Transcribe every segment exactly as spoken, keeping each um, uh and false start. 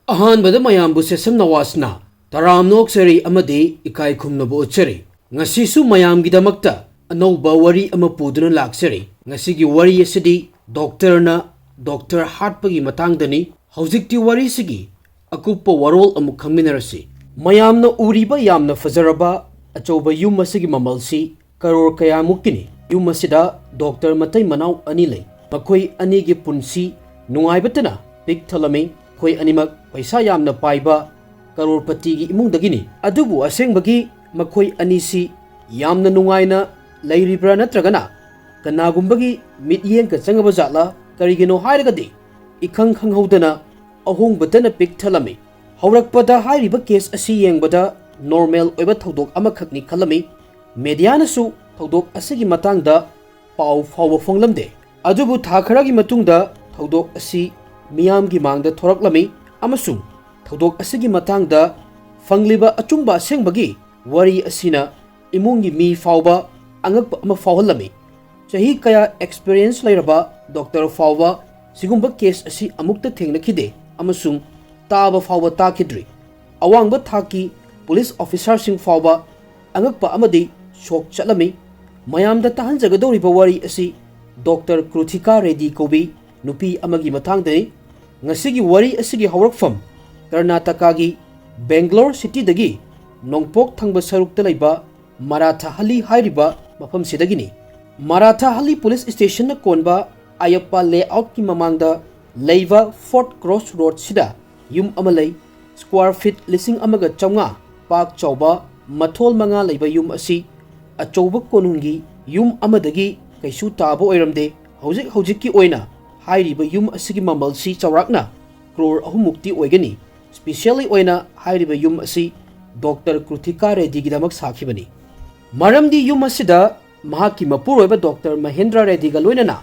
ꯑꯍꯥꯟꯕꯗ ꯃꯌꯥꯝꯕꯨ ꯁꯦꯁꯝ ꯅꯋꯥꯖꯅ ꯇꯔꯥꯝꯅ ꯑꯣꯛꯆꯔꯤ ꯑꯃꯗꯤ ꯏꯀꯥꯏ ꯈꯨꯝꯅꯕ ꯎꯠꯆꯔꯤ꯫ ꯉꯁꯤꯁꯨ ꯃꯌꯥꯝꯒꯤꯗꯃꯛꯇ ꯑꯅꯧꯕ ꯋꯥꯔꯤ ꯑꯃ ꯄꯨꯗꯨꯅ ꯂꯥꯛꯆꯔꯤ꯫ ꯉꯁꯤꯒꯤ ꯋꯥꯔꯤ ꯑꯁꯤꯗꯤ ꯗꯣꯛꯇꯔꯅ ꯗꯣꯛꯇꯔ ꯍꯥꯠꯄꯒꯤ ꯃꯇꯥꯡꯗꯅꯤ꯫ ꯍꯧꯖꯤꯛꯇꯤ ꯋꯥꯔꯤꯁꯤꯒꯤ ꯑꯀꯨꯞꯄ ꯋꯥꯔꯣꯜ ꯑꯃꯨꯛ ꯈꯪꯃꯤꯟꯅꯔꯁꯤ꯫ ꯃꯌꯥꯝꯅ ꯎꯔꯤꯕ ꯌꯥꯝꯅ ꯐꯖꯔꯕ ꯑꯆꯧꯕ ꯌꯨꯝ ꯑꯁꯤꯒꯤ ꯃꯃꯜꯁꯤ ꯀꯔꯣꯔ ꯀꯌꯥꯃꯨꯛꯀꯤꯅꯤ꯫ ꯌꯨꯝ ꯑꯁꯤꯗ ꯗꯣꯛꯇꯔ ꯃꯇꯩ ꯃꯅꯥꯎ ꯑꯅꯤ ꯂꯩ꯫ ꯃꯈꯣꯏ ꯑꯅꯤꯒꯤ ꯄꯨꯟꯁꯤ ꯅꯨꯡꯉꯥꯏꯕꯇꯅ ꯄꯤꯛ ꯊꯜꯂꯝꯃꯤ꯫ ꯃꯈꯣꯏ ꯑꯅꯤꯃꯛ ꯄꯩꯁꯥ ꯌꯥꯝꯅ ꯄꯥꯏꯕ ꯀꯔꯣꯔꯄꯇꯤꯒꯤ ꯏꯃꯨꯡꯗꯒꯤꯅꯤ꯫ ꯑꯗꯨꯕꯨ ꯑꯁꯦꯡꯕꯒꯤ ꯃꯈꯣꯏ ꯑꯅꯤꯁꯤ ꯌꯥꯝꯅ ꯅꯨꯡꯉꯥꯏꯅ ꯂꯩꯔꯤꯕ꯭ꯔꯥ ꯅꯠꯇ꯭ꯔꯒꯅ ꯀꯅꯥꯒꯨꯝꯕꯒꯤ ꯃꯤꯠꯌꯦꯡꯒ ꯆꯪꯉꯕ ꯖꯥꯠꯂꯥ? ꯀꯔꯤꯒꯤꯅꯣ ꯍꯥꯏꯔꯒꯗꯤ ꯏꯈꯪ ꯈꯪꯍꯧꯗꯅ ꯑꯍꯣꯡꯕꯇꯅ ꯄꯤꯛ ꯊꯜꯂꯝꯃꯤ꯫ ꯍꯧꯔꯛꯄꯗ ꯍꯥꯏꯔꯤꯕ ꯀꯦꯁ ꯑꯁꯤ ꯌꯦꯡꯕꯗ ꯅꯣꯔꯃꯦꯜ ꯑꯣꯏꯕ ꯊꯧꯗꯣꯛ ꯑꯃꯈꯛꯅꯤ ꯈꯜꯂꯝꯃꯤ꯫ ꯃꯦꯗꯤꯌꯥꯅꯁꯨ ꯊꯧꯗꯣꯛ ꯑꯁꯤꯒꯤ ꯃꯇꯥꯡꯗ ꯄꯥꯎ ꯐꯥꯎꯕ ꯐꯣꯡꯂꯝꯗꯦ꯫ ꯑꯗꯨꯕꯨ ꯊꯥ ꯈꯔꯒꯤ ꯃꯇꯨꯡꯗ ꯊꯧꯗꯣꯛ ꯑꯁꯤ ꯃꯤꯌꯥꯝꯒꯤ ꯃꯥꯡꯗ ꯊꯣꯔꯛꯂꯝꯃꯤ ꯑꯃꯁꯨꯡ ꯊꯧꯗꯣꯛ ꯑꯁꯤꯒꯤ ꯃꯇꯥꯡꯗ ꯐꯪꯂꯤꯕ ꯑꯆꯨꯝꯕ ꯑꯁꯦꯡꯕꯒꯤ ꯋꯥꯔꯤ ꯑꯁꯤꯅ ꯏꯃꯨꯡꯒꯤ ꯃꯤ ꯐꯥꯎꯕ ꯑꯉꯛꯄ ꯑꯃ ꯐꯥꯎꯍꯜꯂꯝꯃꯤ꯫ ꯆꯍꯤ ꯀꯌꯥ ꯑꯦꯛꯁꯄꯤꯔꯤꯌꯦꯟꯁ ꯂꯩꯔꯕ ꯗꯣꯛꯇꯔ ꯐꯥꯎꯕ ꯁꯤꯒꯨꯝꯕ ꯀꯦꯁ ꯑꯁꯤ ꯑꯃꯨꯛꯇ ꯊꯦꯡꯅꯈꯤꯗꯦ ꯑꯃꯁꯨꯡ ꯇꯥꯕ ꯐꯥꯎꯕ ꯇꯥꯈꯤꯗ꯭ꯔꯤ꯫ ꯑꯋꯥꯡꯕ ꯊꯥꯛꯀꯤ ꯄꯨꯂꯤꯁ ꯑꯣꯐꯤꯁꯥꯔꯁꯤꯡ ꯐꯥꯎꯕ ꯑꯉꯛꯄ ꯑꯃꯗꯤ ꯁꯣꯛ ꯆꯠꯂꯝꯃꯤ꯫ ꯃꯌꯥꯝꯗ ꯇꯥꯍꯟꯖꯒꯗꯧꯔꯤꯕ ꯋꯥꯔꯤ ꯑꯁꯤ ꯗꯣꯛꯇꯔ ꯀ꯭ꯔꯨꯊꯤꯀꯥ ꯔꯦꯗꯤ ꯀꯧꯕꯤ ꯅꯨꯄꯤ ꯑꯃꯒꯤ ꯃꯇꯥꯡꯗꯅꯤ꯫ ꯉꯁꯤꯒꯤ ꯋꯥꯔꯤ ꯑꯁꯤꯒꯤ ꯍꯧꯔꯛꯐꯝ ꯀꯔꯅꯥꯇꯀꯥꯒꯤ ꯕꯦꯡꯒ꯭ꯂꯣꯔ ꯁꯤꯇꯤꯗꯒꯤ ꯅꯣꯡꯄꯣꯛ ꯊꯪꯕ ꯁꯔꯨꯛꯇ ꯂꯩꯕ ꯃꯔꯥꯊꯥꯍꯜꯂꯤ ꯍꯥꯏꯔꯤꯕ ꯃꯐꯝꯁꯤꯗꯒꯤꯅꯤ꯫ ꯃꯔꯥꯊꯥꯍꯜꯂꯤ ꯄꯨꯂꯤꯁ ꯁ꯭ꯇꯦꯁꯟꯅ ꯀꯣꯟꯕ ꯑꯌꯞꯄ ꯂꯦꯑꯥꯎꯠꯀꯤ ꯃꯃꯥꯡꯗ ꯂꯩꯕ ꯐꯣꯔꯠ ꯀ꯭ꯔꯣꯁ ꯔꯣꯗꯁꯤꯗ ꯌꯨꯝ ꯑꯃ ꯂꯩ꯫ ꯁ꯭ꯀ꯭ꯋꯥꯔ ꯐꯤꯠ ꯂꯤꯁꯤꯡ ꯑꯃꯒ ꯆꯥꯝꯃꯉꯥ ꯄꯥꯛ ꯆꯥꯎꯕ ꯃꯊꯣꯜ ꯃꯉꯥ ꯂꯩꯕ ꯌꯨꯝ ꯑꯁꯤ ꯑꯆꯧꯕ ꯀꯣꯅꯨꯡꯒꯤ ꯌꯨꯝ ꯑꯃꯗꯒꯤ ꯀꯩꯁꯨ ꯇꯥꯕ ꯑꯣꯏꯔꯝꯗꯦ꯫ ꯍꯧꯖꯤꯛ ꯍꯧꯖꯤꯛꯀꯤ ꯑꯣꯏꯅ ꯍꯥꯏꯔꯤꯕ ꯌꯨꯝ ꯑꯁꯤꯒꯤ ꯃꯃꯜꯁꯤ ꯆꯥꯎꯔꯥꯛꯅ ꯀ꯭ꯔꯣꯔ ꯑꯍꯨꯝꯃꯨꯛꯇꯤ ꯑꯣꯏꯒꯅꯤ꯫ ꯁ꯭ꯄꯤꯁꯦꯜꯂꯤ ꯑꯣꯏꯅ ꯍꯥꯏꯔꯤꯕ ꯌꯨꯝ ꯑꯁꯤ ꯗꯣꯛꯇꯔ ꯀ꯭ꯔꯨꯊꯤꯀꯥ ꯔꯦꯗꯤꯒꯤꯗꯃꯛ ꯁꯥꯈꯤꯕꯅꯤ꯫ ꯃꯔꯝꯗꯤ ꯌꯨꯝ ꯑꯁꯤꯗ ꯃꯍꯥꯛꯀꯤ ꯃꯄꯨꯔꯣꯏꯕ ꯗꯣꯛꯇꯔ ꯃꯍꯦꯟꯗ꯭ꯔ ꯔꯦꯗꯤꯒ ꯂꯣꯏꯅꯅ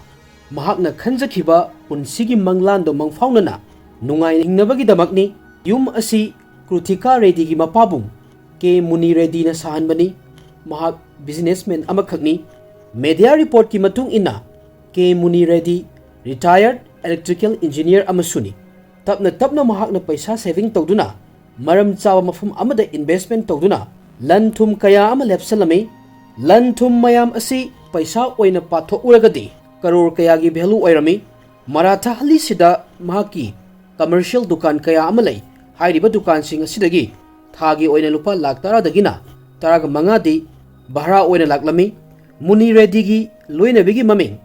ꯃꯍꯥꯛꯅ ꯈꯟꯖꯈꯤꯕ ꯄꯨꯟꯁꯤꯒꯤ ꯃꯪꯂꯥꯟꯗꯣ ꯃꯪꯐꯥꯎꯅꯅ ꯅꯨꯡꯉꯥꯏꯅ ꯍꯤꯡꯅꯕꯒꯤꯗꯃꯛꯅꯤ꯫ ꯌꯨꯝ ꯑꯁꯤ ꯀ꯭ꯔꯨꯊꯤꯀꯥ ꯔꯦꯗꯤꯒꯤ ꯃꯄꯥꯕꯨꯡ ꯀꯦ ꯃꯨꯅꯤ ꯔꯦꯗꯤꯅ ꯁꯥꯍꯟꯕꯅꯤ꯫ ꯃꯍꯥꯛ ꯕꯤꯖꯤꯅꯦꯁꯃꯦꯟ ꯑꯃꯈꯛꯅꯤ꯫ ꯃꯦꯗꯤꯌꯥ ꯔꯤꯄꯣꯔꯠꯀꯤ ꯃꯇꯨꯡ ꯏꯟꯅ, ꯀꯦ ꯃꯨꯅꯤ ꯔꯦꯗꯤ ꯔꯤꯇꯥꯌꯔꯗ ꯏꯂꯦꯛꯇ꯭ꯔꯤꯀꯦꯜ ꯏꯟꯖꯤꯅꯤꯌꯔ ꯑꯃꯁꯨꯅꯤ꯫ ꯇꯞꯅ ꯇꯞꯅ ꯃꯍꯥꯛꯅ ꯄꯩꯁꯥ saving ꯇꯧꯗꯨꯅ, ꯃꯔꯝ ꯆꯥꯕ ꯃꯐꯝ ꯑꯃꯗ investment ꯇꯧꯗꯨꯅ, ꯂꯟ ꯊꯨꯝ ꯀꯌꯥ ꯑꯃ ꯂꯦꯞꯁꯜꯂꯝꯃꯤ꯫ ꯂꯟ ꯊꯨꯝ ꯃꯌꯥꯝ ꯑꯁꯤ ꯄꯩꯁꯥ ꯑꯣꯏꯅ ꯄꯥꯊꯣꯛꯎꯔꯒꯗꯤ ꯀꯔꯣꯔ ꯀꯌꯥꯒꯤ value ꯑꯣꯏꯔꯝꯃꯤ꯫ ꯃꯔꯥꯊꯥꯍꯜꯂꯤꯁꯤꯗ ꯃꯍꯥꯛꯀꯤ commercial ꯗꯨꯀꯥꯟ ꯀꯌꯥ ꯑꯃ ꯂꯩ꯫ ꯍꯥꯏꯔꯤꯕ ꯗꯨꯀꯥꯟꯁꯤꯡ ꯑꯁꯤꯗꯒꯤ ꯊꯥꯒꯤ ꯑꯣꯏꯅ ꯂꯨꯄꯥ ꯂꯥꯈ ꯇꯔꯥꯗꯒꯤꯅ ꯇꯔꯥꯒ ꯃꯉꯥꯗꯤ ꯚꯔꯥ ꯑꯣꯏꯅ ꯂꯥꯛꯂꯝꯃꯤ꯫ ꯃꯨꯅꯤ ꯔꯦꯗꯤꯒꯤ ꯂꯣꯏꯅꯕꯤꯒꯤ ꯃꯃꯤꯡ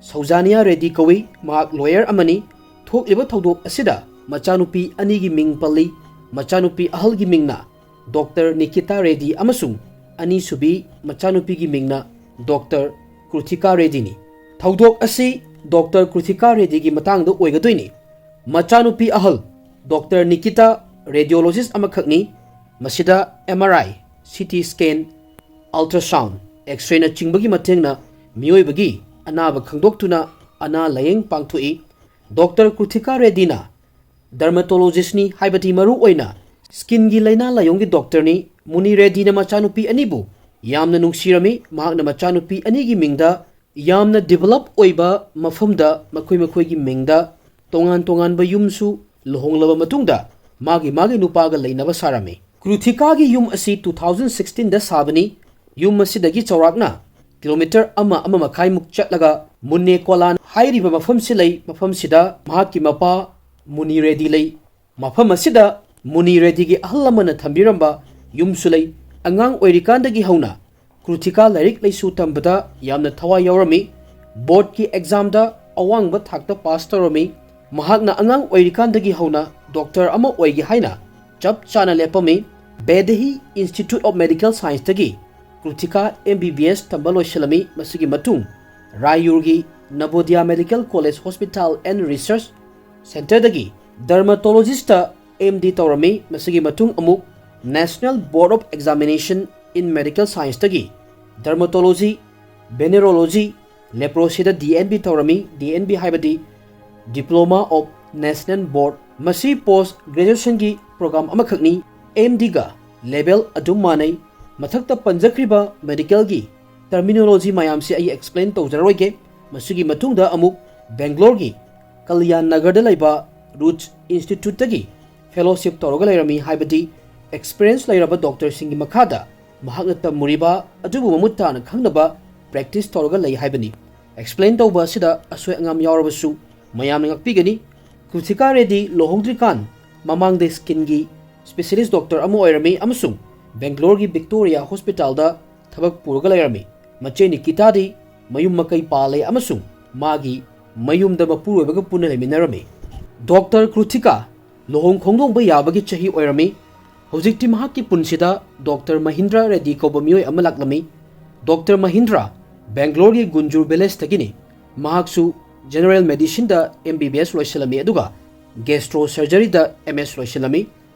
ꯁꯧꯖꯥꯅꯤꯌꯥ ꯔꯦꯗꯤ ꯀꯧꯏ꯫ ꯃꯍꯥꯛ lawyer ꯑꯃꯅꯤ꯫ ꯊꯣꯛꯂꯤꯕ ꯊꯧꯗꯣꯛ ꯑꯁꯤꯗ ꯃꯆꯥꯅꯨꯄꯤ ꯑꯅꯤꯒꯤ ꯃꯤꯡ ꯄꯜꯂꯤ꯫ ꯃꯆꯥꯅꯨꯄꯤ ꯑꯍꯜꯒꯤ ꯃꯤꯡꯅ ꯗꯣꯛꯇꯔ ꯅꯤꯀꯤꯇꯥ ꯔꯦꯗꯤ ꯑꯃꯁꯨꯡ ꯑꯅꯤꯁꯨꯕꯤ ꯃꯆꯥꯅꯨꯄꯤꯒꯤ ꯃꯤꯡꯅ ꯗꯣꯛꯇꯔ ꯀ꯭ꯔꯨꯊꯤꯀꯥ ꯔꯦꯗꯤꯅꯤ꯫ ꯊꯧꯗꯣꯛ ꯑꯁꯤ ꯗꯣꯛꯇꯔ ꯀ꯭ꯔꯨꯊꯤꯀꯥ ꯔꯦꯗꯤꯒꯤ ꯃꯇꯥꯡꯗ ꯑꯣꯏꯒꯗꯣꯏꯅꯤ꯫ ꯃꯆꯥꯅꯨꯄꯤ ꯑꯍꯜ ꯗꯣꯛꯇꯔ ꯅꯤꯀꯤꯇꯥ radiologist ꯑꯃꯈꯛꯅꯤ꯫ ꯃꯁꯤꯗ M R I, C T scan, ultrasound, X-ray ꯅꯆꯤꯡꯕꯒꯤ ꯃꯇꯦꯡꯅ ꯃꯤꯑꯣꯏꯕꯒꯤ ꯑꯅꯥꯕ ꯈꯪꯗꯣꯛꯇꯨꯅ ꯑꯅꯥ ꯂꯥꯌꯦꯡ ꯄꯥꯡꯊꯣꯛꯏ꯫ ꯗꯣꯛꯇꯔ ꯀ꯭ꯔꯨꯊꯤꯀꯥ ꯔꯦꯗꯤꯅ dermatologistꯅꯤ, ꯍꯥꯏꯕꯗꯤ ꯃꯔꯨ ꯑꯣꯏꯅ skinꯒꯤ ꯂꯥꯏꯅꯥ ꯂꯥꯏꯌꯣꯡꯒꯤ doctorꯅꯤ꯫ ꯃꯨꯅꯤ ꯔꯦꯗꯤꯅ ꯃꯆꯥꯅꯨꯄꯤ ꯑꯅꯤꯕꯨ ꯌꯥꯝꯅ ꯅꯨꯡꯁꯤꯔꯝꯃꯤ꯫ ꯃꯍꯥꯛꯅ ꯃꯆꯥꯅꯨꯄꯤ ꯑꯅꯤꯒꯤ ꯃꯤꯡꯗ ꯌꯥꯝꯅ develop ꯑꯣꯏꯕ ꯃꯐꯝꯗ ꯃꯈꯣꯏ ꯃꯈꯣꯏꯒꯤ ꯃꯤꯡꯗ ꯇꯣꯉꯥꯟ ꯇꯣꯉꯥꯟꯕ ꯌꯨꯝꯁꯨ ꯂꯨꯍꯣꯡꯂꯕ ꯃꯇꯨꯡꯗ ꯃꯥꯒꯤ ꯃꯥꯒꯤ ꯅꯨꯄꯥꯒ ꯂꯩꯅꯕ ꯁꯥꯔꯝꯃꯤ꯫ ꯀ꯭ꯔꯨꯊꯤꯀꯥꯒꯤ ꯌꯨꯝ ꯑꯁꯤ two thousand sixteenꯗ ꯁꯥꯕꯅꯤ꯫ ꯌꯨꯝ ꯑꯁꯤꯗꯒꯤ ꯆꯥꯎꯔꯥꯛꯅ ꯀꯤꯂꯣꯃꯤꯇꯔ ꯑꯃ, ꯑꯃ ꯃꯈꯥꯏꯃꯨꯛ ꯆꯠꯂꯒ ꯃꯨꯟꯅꯦ ꯀꯣꯂꯥꯟ ꯍꯥꯏꯔꯤꯕ ꯃꯐꯝꯁꯤ ꯂꯩ꯫ ꯃꯐꯝꯁꯤꯗ ꯃꯍꯥꯛꯀꯤ ꯃꯄꯥ ꯃꯨꯅꯤ ꯔꯦꯗꯤ ꯂꯩ꯫ ꯃꯐꯝ ꯑꯁꯤꯗ ꯃꯨꯅꯤ ꯔꯦꯗꯤꯒꯤ ꯑꯍꯜ ꯂꯃꯟꯅ ꯊꯝꯕꯤꯔꯝꯕ ꯌꯨꯝꯁꯨ ꯂꯩ꯫ ꯑꯉꯥꯡ ꯑꯣꯏꯔꯤꯀꯥꯟꯗꯒꯤ ꯍꯧꯅ ꯀ꯭ꯔꯨꯊꯤꯀꯥ ꯂꯥꯏꯔꯤꯛ ꯂꯥꯏꯁꯨ ꯇꯝꯕꯗ ꯌꯥꯝꯅ ꯊꯋꯥꯏ ꯌꯥꯎꯔꯝꯃꯤ꯫ Boardꯀꯤ examꯗ ꯑꯋꯥꯡꯕ ꯊꯥꯛꯇ pass ꯇꯧꯔꯝꯃꯤ꯫ ꯃꯍꯥꯛꯅ ꯑꯉꯥꯡ ꯑꯣꯏꯔꯤꯀꯥꯟꯗꯒꯤ ꯍꯧꯅ doctor ꯑꯃ ꯑꯣꯏꯒꯦ ꯍꯥꯏꯅ ꯆꯞ ꯆꯥꯅ ꯂꯦꯞꯄꯝꯃꯤ꯫ Baidehi Institute of Medical Scienceꯇꯒꯤ ꯀ꯭ꯔꯨꯊꯤꯀꯥ M B B S ꯇꯝꯕ ꯂꯣꯏꯁꯤꯜꯂꯝꯃꯤ꯫ ꯃꯁꯤꯒꯤ ꯃꯇꯨꯡ ꯔꯥꯏꯌꯨꯔꯒꯤ Navodaya Medical College Hospital and Research Centreꯗꯒꯤ dermatologistꯇ M D ꯇꯧꯔꯝꯃꯤ꯫ ꯃꯁꯤꯒꯤ ꯃꯇꯨꯡ ꯑꯃꯨꯛ National Board of Examination in Medical Scienceꯇꯒꯤ dermatology, venereology, leprosyꯗ D N B ꯇꯧꯔꯝꯃꯤ꯫ D N B ꯍꯥꯏꯕꯗꯤ Diploma of National Board꯫ ꯃꯁꯤ post graduationꯒꯤ program ꯑꯃꯈꯛꯅꯤ꯫ M Dꯒ level ꯑꯗꯨꯝ ꯃꯥꯟꯅꯩ꯫ ꯃꯊꯛꯇ ꯄꯟꯖꯈ꯭ꯔꯤꯕ medicalꯒꯤ terminology ꯃꯌꯥꯝꯁꯤ ꯑꯩ explain ꯇꯧꯖꯔꯔꯣꯏꯒꯦ꯫ ꯃꯁꯤꯒꯤ ꯃꯇꯨꯡꯗ ꯑꯃꯨꯛ ꯕꯦꯡꯒ꯭ꯂꯣꯔꯒꯤ ꯀꯜꯌꯥꯟ ꯅꯒꯔꯗ ꯂꯩꯕ ꯔꯨꯠꯁ ꯏꯟꯁꯇꯤꯇ꯭ꯌꯨꯠꯇꯒꯤ ꯐꯦꯂꯣꯁꯤꯞ ꯇꯧꯔꯒ ꯂꯩꯔꯝꯃꯤ ꯍꯥꯏꯕꯗꯤ ꯑꯦꯛꯁꯄꯤꯔꯤꯌꯦꯟꯁ ꯂꯩꯔꯕ ꯗꯣꯛꯇꯔꯁꯤꯡꯒꯤ ꯃꯈꯥꯗ ꯃꯍꯥꯛꯅ ꯇꯝꯃꯨꯔꯤꯕ ꯑꯗꯨꯕꯨ ꯃꯃꯨꯠ ꯇꯥꯅ ꯈꯪꯅꯕ ꯄ꯭ꯔꯦꯛꯇꯤꯁ ꯇꯧꯔꯒ ꯂꯩ ꯍꯥꯏꯕꯅꯤ꯫ ꯑꯦꯛꯁꯄ꯭ꯂꯦꯟ ꯇꯧꯕ ꯑꯁꯤꯗ ꯑꯁꯣꯏ ꯑꯉꯥꯝ ꯌꯥꯎꯔꯕꯁꯨ ꯃꯌꯥꯝꯅ ꯉꯥꯛꯄꯤꯒꯅꯤ꯫ ꯀ꯭ꯔꯨꯊꯤꯀꯥ ꯔꯦꯗꯤ ꯂꯨꯍꯣꯡꯗ꯭ꯔꯤꯀꯥꯟ ꯃꯃꯥꯡꯗ ꯁ꯭ꯀꯤꯟꯒꯤ ꯁ꯭ꯄꯦꯁꯤꯌꯦꯂꯤꯁ ꯗꯣꯛꯇꯔ ꯑꯃ ꯑꯣꯏꯔꯝꯃꯤ ꯑꯃꯁꯨꯡ ꯕꯦꯡꯒ꯭ꯂꯣꯔꯒꯤ ꯚꯤꯛꯇꯣꯔꯤꯌꯥ ꯍꯣꯁꯄꯤꯇꯥꯜꯗ ꯊꯕꯛ ꯄꯨꯔꯒ ꯂꯩꯔꯝꯃꯤ꯫ ꯃꯆꯦ ꯅꯤꯀꯤꯇꯥꯗꯤ ꯃꯌꯨꯝ ꯃꯀꯩ ꯄꯥꯜꯂꯦ ꯑꯃꯁꯨꯡ ꯃꯥꯒꯤ ꯃꯌꯨꯝꯗ ꯃꯄꯨꯔꯣꯏꯕꯒ ꯄꯨꯟꯅ ꯂꯩꯃꯤꯟꯅꯔꯝꯃꯤ꯫ ꯗꯣꯛꯇꯔ ꯀ꯭ꯔꯨꯊꯤꯀꯥ ꯂꯨꯍꯣꯡ ꯈꯣꯡꯗꯣꯡꯕ ꯌꯥꯕꯒꯤ ꯆꯍꯤ ꯑꯣꯏꯔꯝꯃꯤ꯫ ꯍꯧꯖꯤꯛꯇꯤ ꯃꯍꯥꯛꯀꯤ ꯄꯨꯟꯁꯤꯗ ꯗꯣꯛꯇꯔ ꯃꯍꯤꯟꯗ꯭ꯔ ꯔꯦꯗꯤ ꯀꯧꯕ ꯃꯤꯑꯣꯏ ꯑꯃ ꯂꯥꯛꯂꯝꯃꯤ꯫ ꯗꯣꯛꯇꯔ ꯃꯍꯤꯟꯗ꯭ꯔ ꯕꯦꯡꯒ꯭ꯂꯣꯔꯒꯤ ꯒꯨꯟꯖꯨꯔ ꯚꯤꯂꯦꯖꯇꯒꯤꯅꯤ꯫ ꯃꯍꯥꯛꯁꯨ ꯖꯦꯅꯔꯦꯜ ꯃꯦꯗꯤꯁꯤꯟꯗ ꯑꯦꯝ ꯕꯤ ꯕꯤ ꯑꯦꯁ ꯂꯣꯏꯁꯤꯜꯂꯝꯃꯤ ꯑꯗꯨꯒ ꯒꯦꯁꯇ꯭ꯔꯣ ꯁꯔꯖꯔꯤꯗ ꯑꯦꯝ ꯑꯦꯁ ꯂꯣꯏꯁꯤꯜꯂꯝꯃꯤ꯫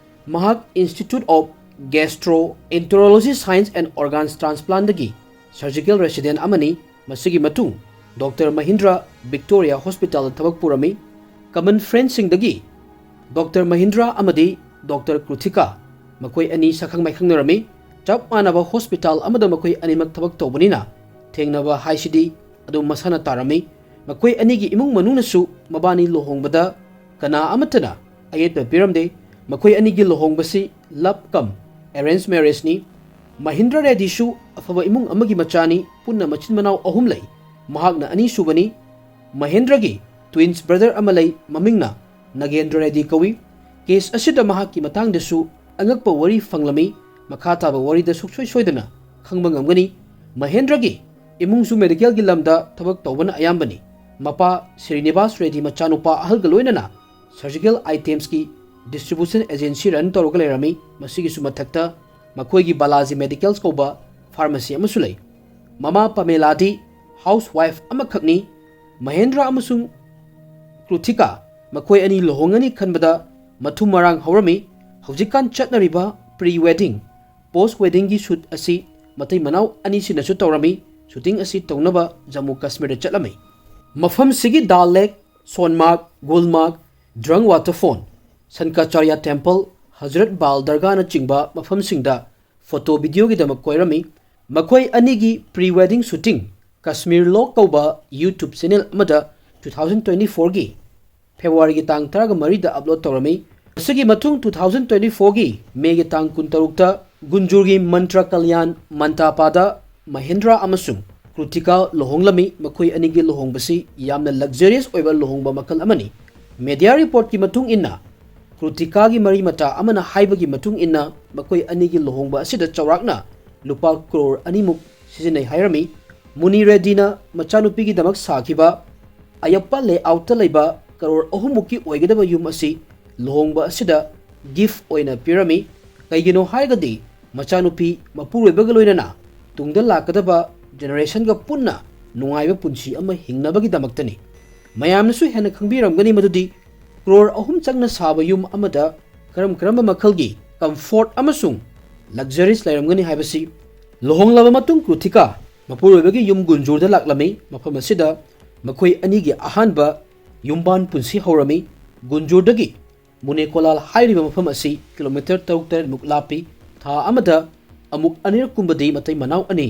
ꯃꯍꯥꯛ institute of gastroenterology science and organs ꯇ꯭ꯔꯥꯟꯁꯄ꯭ꯂꯥꯟꯗꯒꯤ ꯁꯔꯖꯤꯀꯦꯜ ꯔꯦꯁꯤꯗꯦꯟ ꯑꯃꯅꯤ꯫ ꯃꯁꯤꯒꯤ ꯃꯇꯨꯡ ꯗꯣꯛꯇꯔ ꯃꯍꯤꯟꯗ꯭ꯔ ꯚꯤꯛꯇꯣꯔꯤꯌꯥ ꯍꯣꯁꯄꯤꯇꯥꯜꯗ ꯊꯕꯛ ꯄꯨꯔꯝꯃꯤ꯫ ꯀꯃꯟ ꯐ꯭ꯔꯦꯟꯁꯤꯡꯗꯒꯤ ꯗꯣꯛꯇꯔ ꯃꯍꯤꯟꯗ꯭ꯔ ꯑꯃꯗꯤ ꯗꯣꯛꯇꯔ ꯀ꯭ꯔꯨꯊꯤꯀꯥ ꯃꯈꯣꯏ ꯑꯅꯤ ꯁꯛꯈꯪ ꯃꯥꯏꯈꯪꯅꯔꯝꯃꯤ꯫ ꯆꯞ ꯃꯥꯟꯅꯕ ꯍꯣꯁꯄꯤꯇꯥꯜ ꯑꯃꯗ ꯃꯈꯣꯏ ꯑꯅꯤꯃꯛ ꯊꯕꯛ ꯇꯧꯕꯅꯤꯅ ꯊꯦꯡꯅꯕ ꯍꯥꯏꯁꯤꯗꯤ ꯑꯗꯨꯝ ꯃꯁꯥꯅ ꯇꯥꯔꯝꯃꯤ꯫ ꯃꯈꯣꯏ ꯑꯅꯤꯒꯤ ꯏꯃꯨꯡ ꯃꯅꯨꯡꯅꯁꯨ ꯃꯕꯥꯅꯤ ꯂꯨꯍꯣꯡꯕꯗ ꯀꯅꯥ ꯑꯃꯠꯇꯅ ꯑꯌꯦꯠꯄ ꯄꯤꯔꯝꯗꯦ꯫ ꯃꯈꯣꯏ ꯑꯅꯤꯒꯤ ꯂꯨꯍꯣꯡꯕꯁꯤ ꯂꯞ ꯀꯝ ꯑꯦꯔꯦꯟꯖ ꯃꯦꯔꯦꯖꯅꯤ꯫ ꯃꯍꯤꯟꯗ꯭ꯔ ꯔꯦꯗꯤꯁꯨ ꯑꯐꯕ ꯏꯃꯨꯡ ꯑꯃꯒꯤ ꯃꯆꯥꯅꯤ꯫ ꯄꯨꯟꯅ ꯃꯆꯤꯟ ꯃꯅꯥꯎ ꯑꯍꯨꯝ ꯂꯩ꯫ ꯃꯍꯥꯛꯅ ꯑꯅꯤꯁꯨꯕꯅꯤ꯫ ꯃꯍꯦꯟꯗ꯭ꯔꯒꯤ ꯇ꯭ꯋꯤꯟꯁ ꯕ꯭ꯔꯗꯔ ꯑꯃ ꯂꯩ, ꯃꯃꯤꯡꯅ ꯅꯒꯦꯟꯗ꯭ꯔ ꯔꯦꯗꯤ ꯀꯧꯏ꯫ ꯀꯦꯁ ꯑꯁꯤꯗ ꯃꯍꯥꯛꯀꯤ ꯃꯇꯥꯡꯗꯁꯨ ꯑꯉꯛꯄ ꯋꯥꯔꯤ ꯐꯪꯂꯝꯃꯤ꯫ ꯃꯈꯥ ꯇꯥꯕ ꯋꯥꯔꯤꯗ ꯁꯨꯡꯁꯣꯏ ꯁꯣꯏꯗꯅ ꯈꯪꯕ ꯉꯝꯒꯅꯤ꯫ ꯃꯍꯦꯟꯗ꯭ꯔꯒꯤ ꯏꯃꯨꯡꯁꯨ ꯃꯦꯗꯤꯀꯦꯜꯒꯤ ꯂꯝꯗ ꯊꯕꯛ ꯇꯧꯕꯅ ꯑꯌꯥꯝꯕꯅꯤ꯫ ꯃꯄꯥ ꯁ꯭ꯔꯤꯅꯤꯕꯥꯁ ꯔꯦꯗꯤ ꯃꯆꯥꯅꯨꯄꯥ ꯑꯍꯜꯒ ꯂꯣꯏꯅꯅ ꯁꯔꯖꯤꯀꯦꯜ ꯑꯥꯏꯇꯦꯝꯁꯀꯤ ꯗꯤꯁꯇ꯭ꯔꯤꯕ꯭ꯌꯨꯁꯟ ꯑꯦꯖꯦꯟꯁꯤ ꯔꯟ ꯇꯧꯔꯒ ꯂꯩꯔꯝꯃꯤ꯫ ꯃꯁꯤꯒꯤꯁꯨ ꯃꯊꯛꯇ ꯃꯈꯣꯏꯒꯤ ꯕꯥꯂꯥꯖꯤ ꯃꯦꯗꯤꯀꯦꯜꯁ ꯀꯧꯕ ꯐꯥꯔꯃꯥꯁꯤ ꯑꯃꯁꯨ ꯂꯩ꯫ ꯃꯃꯥ ꯄꯃꯦꯂꯥꯗꯤ ꯍꯥꯎꯁ ꯋꯥꯏꯐ ꯑꯃꯈꯛꯅꯤ꯫ ꯃꯍꯦꯟꯗ꯭ꯔ ꯑꯃꯁꯨꯡ ꯀ꯭ꯔꯨꯊꯤꯀꯥ ꯃꯈꯣꯏ ꯑꯅꯤ ꯂꯨꯍꯣꯡꯒꯅꯤ ꯈꯟꯕꯗ ꯃꯊꯨꯝ ꯃꯔꯥꯡ ꯍꯧꯔꯝꯃꯤ꯫ ꯍꯧꯖꯤꯛꯀꯥꯟ ꯆꯠꯅꯔꯤꯕ ꯄ꯭ꯔꯤ ꯋꯦꯗꯤꯡ, ꯄꯣꯁ ꯋꯦꯗꯤꯡꯒꯤ ꯁꯨꯠ ꯑꯁꯤ ꯃꯇꯩ ꯃꯅꯥꯎ ꯑꯅꯤꯁꯤꯅꯁꯨ ꯇꯧꯔꯝꯃꯤ꯫ ꯁꯨꯇꯤꯡ ꯑꯁꯤ ꯇꯧꯅꯕ ꯖꯝꯃꯨ ꯀꯥꯁꯃꯤꯔꯗ ꯆꯠꯂꯝꯃꯤ꯫ ꯃꯐꯝꯁꯤꯒꯤ ꯗꯥꯜ ꯂꯦꯛ, ꯁꯣꯟꯃꯥꯔꯒ, ꯒꯨꯜꯃꯥꯔꯒ, ꯗ꯭ꯔꯪ ꯋꯥꯇꯔꯐꯣꯟ, ꯁꯟꯀꯥꯆꯥꯔꯌꯥ ꯇꯦꯝꯄꯜ, ꯍꯖꯔꯠ ꯕꯥꯜ ꯗꯔꯒꯥꯅꯆꯤꯡꯕ ꯃꯐꯝꯁꯤꯡꯗ ꯐꯣꯇꯣ ꯚꯤꯗꯤꯑꯣꯒꯤꯗꯃꯛ ꯀꯣꯏꯔꯝꯃꯤ꯫ ꯃꯈꯣꯏ ꯑꯅꯤꯒꯤ ꯄ꯭ꯔꯤ ꯋꯦꯗꯤꯡ ꯁꯨꯇꯤꯡ ꯀꯥꯁꯃꯤꯔ ꯂꯣꯛ ꯀꯧꯕ ꯌꯨꯇ꯭ꯌꯨꯕ ꯆꯦꯅꯦꯜ ꯑꯃꯗ ꯇꯨ ꯊꯥꯎꯖꯟ ꯇ꯭ꯋꯦꯟꯇꯤ ꯐꯣꯔꯒꯤ ꯐꯦꯕ꯭ꯔꯨꯋꯥꯔꯤꯒꯤ ꯇꯥꯡ ꯇꯔꯥꯃꯔꯤꯗ ꯑꯞꯂꯣꯗ ꯇꯧꯔꯝꯃꯤ꯫ ꯃꯁꯤꯒꯤ ꯃꯇꯨꯡ two thousand twenty fourꯒꯤ ꯃꯦꯒꯤ ꯇꯥꯡ ꯀꯨꯟꯇꯔꯨꯛꯇ ꯒꯨꯟꯖꯨꯔꯒꯤ ꯃꯟꯇ꯭ꯔ ꯀꯜꯌꯥꯟ ꯃꯟꯇꯥꯄꯥꯗ ꯃꯍꯦꯟꯗ꯭ꯔ ꯑꯃꯁꯨꯡ ꯀ꯭ꯔꯨꯇꯤꯀꯥ ꯂꯨꯍꯣꯡꯂꯝꯃꯤ꯫ ꯃꯈꯣꯏ ꯑꯅꯤꯒꯤ ꯂꯨꯍꯣꯡꯕꯁꯤ ꯌꯥꯝꯅ ꯂꯛꯖꯔꯤꯌꯁ ꯑꯣꯏꯕ ꯂꯨꯍꯣꯡꯕ ꯃꯈꯜ ꯑꯃꯅꯤ꯫ ꯃꯦꯗꯤꯌꯥ ꯔꯤꯄꯣꯔꯠꯀꯤ ꯃꯇꯨꯡ ꯏꯟꯅ, ꯀ꯭ꯔꯨꯇꯤꯀꯥꯒꯤ ꯃꯔꯤ ꯃꯇꯥ ꯑꯃꯅ ꯍꯥꯏꯕꯒꯤ ꯃꯇꯨꯡ ꯏꯟꯅ, ꯃꯈꯣꯏ ꯑꯅꯤꯒꯤ ꯂꯨꯍꯣꯡꯕ ꯑꯁꯤꯗ ꯆꯥꯎꯔꯥꯛꯅ ꯂꯨꯄꯥ ꯀ꯭ꯔꯣꯔ ꯑꯅꯤꯃꯨꯛ ꯁꯤꯖꯤꯟꯅꯩ ꯍꯥꯏꯔꯝꯃꯤ꯫ ꯃꯨꯅꯤ ꯔꯦꯗꯤꯅ ꯃꯆꯥꯅꯨꯄꯤꯒꯤꯗꯃꯛ ꯁꯥꯈꯤꯕ ꯑꯌꯞꯄ ꯂꯦꯑꯥꯎꯠꯇ ꯂꯩꯕ ꯀꯔꯣꯔ ꯑꯍꯨꯝꯃꯨꯛꯀꯤ ꯑꯣꯏꯒꯗꯕ ꯌꯨꯝ ꯑꯁꯤ ꯂꯨꯍꯣꯡꯕ ꯑꯁꯤꯗ ꯒꯤꯐ ꯑꯣꯏꯅ ꯄꯤꯔꯝꯃꯤ꯫ ꯀꯩꯒꯤꯅꯣ ꯍꯥꯏꯔꯒꯗꯤ, ꯃꯆꯥꯅꯨꯄꯤ ꯃꯄꯨꯔꯣꯏꯕꯒ ꯂꯣꯏꯅꯅ ꯇꯨꯡꯗ ꯂꯥꯛꯀꯗꯕ ꯖꯦꯅꯦꯔꯦꯁꯟꯒ ꯄꯨꯟꯅ ꯅꯨꯡꯉꯥꯏꯕ ꯄꯨꯟꯁꯤ ꯑꯃ ꯍꯤꯡꯅꯕꯒꯤꯗꯃꯛꯇꯅꯤ꯫ ꯃꯌꯥꯝꯅꯁꯨ ꯍꯦꯟꯅ ꯈꯪꯕꯤꯔꯝꯒꯅꯤ ꯃꯗꯨꯗꯤ, ꯀ꯭ꯔꯣꯔ ꯑꯍꯨꯝ ꯆꯪꯅ ꯁꯥꯕ ꯌꯨꯝ ꯑꯃꯗ ꯀꯔꯝ ꯀꯔꯝꯕ ꯃꯈꯜꯒꯤ ꯀꯝꯐꯣꯔꯠ ꯑꯃꯁꯨꯡ ꯂꯛꯖꯔꯤꯁ ꯂꯩꯔꯝꯒꯅꯤ ꯍꯥꯏꯕꯁꯤ꯫ ꯂꯨꯍꯣꯡꯂꯕ ꯃꯇꯨꯡ ꯀ꯭ꯔꯨꯊꯤꯀꯥ ꯃꯄꯨꯔꯣꯏꯕꯒꯤ ꯌꯨꯝ ꯒꯨꯟꯖꯨꯔꯗ ꯂꯥꯛꯂꯝꯃꯤ꯫ ꯃꯐꯝ ꯑꯁꯤꯗ ꯃꯈꯣꯏ ꯑꯅꯤꯒꯤ ꯑꯍꯥꯟꯕ ꯌꯨꯝꯕꯥꯟ ꯄꯨꯟꯁꯤ ꯍꯧꯔꯝꯃꯤ꯫ ꯒꯨꯟꯖꯨꯔꯗꯒꯤ ꯃꯨꯅꯦꯀꯣꯂꯥꯜ ꯍꯥꯏꯔꯤꯕ ꯃꯐꯝ ꯑꯁꯤ ꯀꯤꯂꯣꯃꯤꯇꯔ ꯇꯔꯨꯛ ꯇꯔꯦꯠꯃꯨꯛ ꯂꯥꯞꯄꯤ꯫ ꯊꯥ ꯑꯃꯗ ꯑꯃꯨꯛ ꯑꯅꯤꯔꯛ ꯀꯨꯝꯕꯗꯤ ꯃꯇꯩ ꯃꯅꯥꯎ ꯑꯅꯤ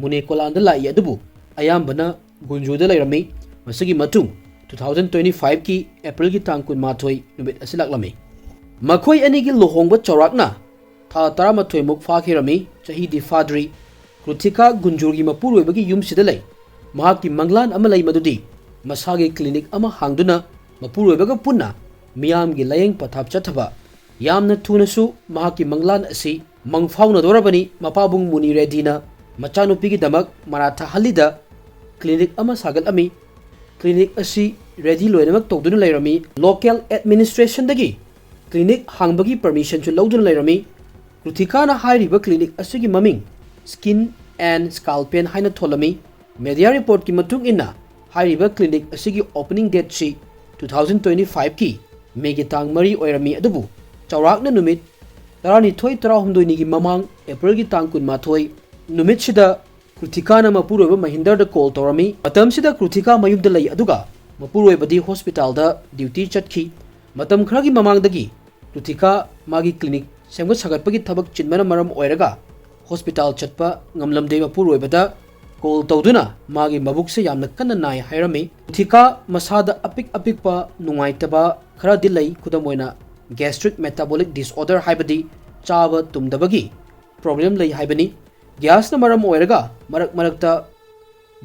ꯃꯨꯅꯦꯀꯣꯂꯥꯜꯗ ꯂꯥꯛꯏ, ꯑꯗꯨꯕꯨ ꯑꯌꯥꯝꯕꯅ ꯒꯨꯟꯖꯨꯔꯗ ꯂꯩꯔꯝꯃꯤ꯫ ꯃꯁꯤꯒꯤ ꯃꯇꯨꯡ two thousand twenty fiveꯀꯤ ꯑꯦꯄ꯭ꯔꯤꯜꯒꯤ ꯇꯥꯡ ꯀꯨꯟꯃꯥꯊꯣꯏ ꯅꯨꯃꯤꯠ ꯑꯁꯤ ꯂꯥꯛꯂꯝꯃꯤ꯫ ꯃꯈꯣꯏ ꯑꯅꯤꯒꯤ ꯂꯨꯍꯣꯡꯕ ꯆꯥꯎꯔꯥꯛꯅ ꯊꯥ ꯇꯔꯥꯃꯥꯊꯣꯏꯃꯨꯛ ꯐꯥꯈꯤꯔꯝꯃꯤ꯫ ꯆꯍꯤꯗꯤ ꯐꯥꯗ꯭ꯔꯤ꯫ ꯀ꯭ꯔꯨꯊꯤꯀꯥ ꯒꯨꯟꯖꯨꯔꯒꯤ ꯃꯄꯨꯔꯣꯏꯕꯒꯤ ꯌꯨꯝꯁꯤꯗ ꯂꯩ꯫ ꯃꯍꯥꯛꯀꯤ ꯃꯪꯂꯥꯟ ꯑꯃ ꯂꯩ, ꯃꯗꯨꯗꯤ ꯃꯁꯥꯒꯤ ꯀ꯭ꯂꯤꯅꯤꯛ ꯑꯃ ꯍꯥꯡꯗꯨꯅ ꯃꯄꯨꯔꯣꯏꯕꯒ ꯄꯨꯟꯅ ꯃꯤꯌꯥꯝꯒꯤ ꯂꯥꯌꯦꯡ ꯄꯊꯥꯞ ꯆꯠꯊꯕ꯫ ꯌꯥꯝꯅ ꯊꯨꯅꯁꯨ ꯃꯍꯥꯛꯀꯤ ꯃꯪꯂꯥꯟ ꯑꯁꯤ ꯃꯪꯐꯥꯎꯅꯗꯧꯔꯕꯅꯤ꯫ ꯃꯄꯥꯕꯨꯡ ꯃꯨꯅꯤ ꯔꯦꯗꯤꯅ ꯃꯆꯥꯅꯨꯄꯤꯒꯤꯗꯃꯛ ꯃꯔꯥꯊꯥꯍꯜꯂꯤꯗ ꯀ꯭ꯂꯤꯅꯤꯛ ꯑꯃ ꯁꯥꯒꯠꯂꯝꯃꯤ꯫ ꯀ꯭ꯂꯤꯅꯤꯛ ꯑꯁꯤ ꯔꯦꯗꯤ ꯂꯣꯏꯅꯃꯛ ꯇꯧꯗꯨꯅ ꯂꯩꯔꯝꯃꯤ꯫ ꯂꯣꯀꯦꯜ ꯑꯦꯗꯃꯤꯅꯤꯁꯇ꯭ꯔꯦꯁꯟꯗꯒꯤ ꯀ꯭ꯂꯤꯅꯤꯛ ꯍꯥꯡꯕꯒꯤ ꯄꯔꯃꯤꯁꯟꯁꯨ ꯂꯧꯗꯨꯅ ꯂꯩꯔꯝꯃꯤ꯫ ꯀ꯭ꯔꯨꯊꯤꯀꯥꯅ ꯍꯥꯏꯔꯤꯕ ꯀ꯭ꯂꯤꯅꯤꯛ ꯑꯁꯤꯒꯤ ꯃꯃꯤꯡ Skin and Scalp Pain ꯍꯥꯏꯅ ꯊꯣꯜꯂꯝꯃꯤ꯫ ꯃꯦꯗꯤꯌꯥ ꯔꯤꯄꯣꯔꯠꯀꯤ ꯃꯇꯨꯡ ꯏꯟꯅ, ꯍꯥꯏꯔꯤꯕ ꯀ꯭ꯂꯤꯅꯤꯛ ꯑꯁꯤꯒꯤ ꯑꯣꯄꯅꯤꯡ ꯗꯦꯠꯁꯤ two thousand twenty fiveꯀꯤ ꯃꯦꯒꯤ ꯇꯥꯡ ꯃꯔꯤ ꯑꯣꯏꯔꯝꯃꯤ, ꯑꯗꯨꯕꯨ ꯆꯥꯎꯔꯥꯛꯅ ꯅꯨꯃꯤꯠ ꯇꯔꯥꯅꯤꯊꯣꯏ ꯇꯔꯥꯍꯨꯝꯗꯣꯏꯅꯤꯒꯤ ꯃꯃꯥꯡ, ꯑꯦꯄ꯭ꯔꯤꯜꯒꯤ ꯇꯥꯡ ꯀꯨꯟꯃꯥꯊꯣꯏ ꯅꯨꯃꯤꯠꯁꯤꯗ ꯀ꯭ꯔꯨꯊꯤꯀꯥꯅ ꯃꯄꯨꯔꯣꯏꯕ ꯃꯍꯤꯟꯗꯔꯗ ꯀꯣꯜ ꯇꯧꯔꯝꯃꯤ꯫ ꯃꯇꯝꯁꯤꯗ ꯀ꯭ꯔꯨꯊꯤꯀꯥ ꯃꯌꯨꯝꯗ ꯂꯩ, ꯑꯗꯨꯒ ꯃꯄꯨꯔꯣꯏꯕꯗꯤ ꯍꯣꯁꯄꯤꯇꯥꯜꯗ ꯗ꯭ꯌꯨꯇꯤ ꯆꯠꯈꯤ꯫ ꯃꯇꯝ ꯈꯔꯒꯤ ꯃꯃꯥꯡꯗꯒꯤ ꯀ꯭ꯔꯨꯊꯤꯀꯥ ꯃꯥꯒꯤ ꯀ꯭ꯂꯤꯅꯤꯛ ꯁꯦꯝꯒꯠ ꯁꯥꯒꯠꯄꯒꯤ ꯊꯕꯛ ꯆꯤꯟꯕꯅ ꯃꯔꯝ ꯑꯣꯏꯔꯒ ꯍꯣꯁꯄꯤꯇꯥꯜ ꯆꯠꯄ ꯉꯝꯂꯝꯗꯦ꯫ ꯃꯄꯨꯔꯣꯏꯕꯗ ꯀꯣꯜ ꯇꯧꯗꯨꯅ ꯃꯥꯒꯤ ꯃꯕꯨꯛꯁꯦ ꯌꯥꯝꯅ ꯀꯟꯅ ꯅꯥꯏ ꯍꯥꯏꯔꯝꯃꯤ꯫ ꯀ꯭ꯔꯨꯊꯤꯀꯥ ꯃꯁꯥꯗ ꯑꯄꯤꯛ ꯑꯄꯤꯛꯄ ꯅꯨꯡꯉꯥꯏꯇꯕ ꯈꯔꯗꯤ ꯂꯩ, ꯈꯨꯗꯝ ꯑꯣꯏꯅ gastric metabolic disorder ꯍꯥꯏꯕꯗꯤ ꯆꯥꯕ ꯇꯨꯝꯗꯕꯒꯤ ꯄ꯭ꯔꯣꯕ꯭ꯂꯦꯝ ꯂꯩ ꯍꯥꯏꯕꯅꯤ꯫ ꯒ꯭ꯌꯥꯁꯅ ꯃꯔꯝ ꯑꯣꯏꯔꯒ ꯃꯔꯛ ꯃꯔꯛꯇ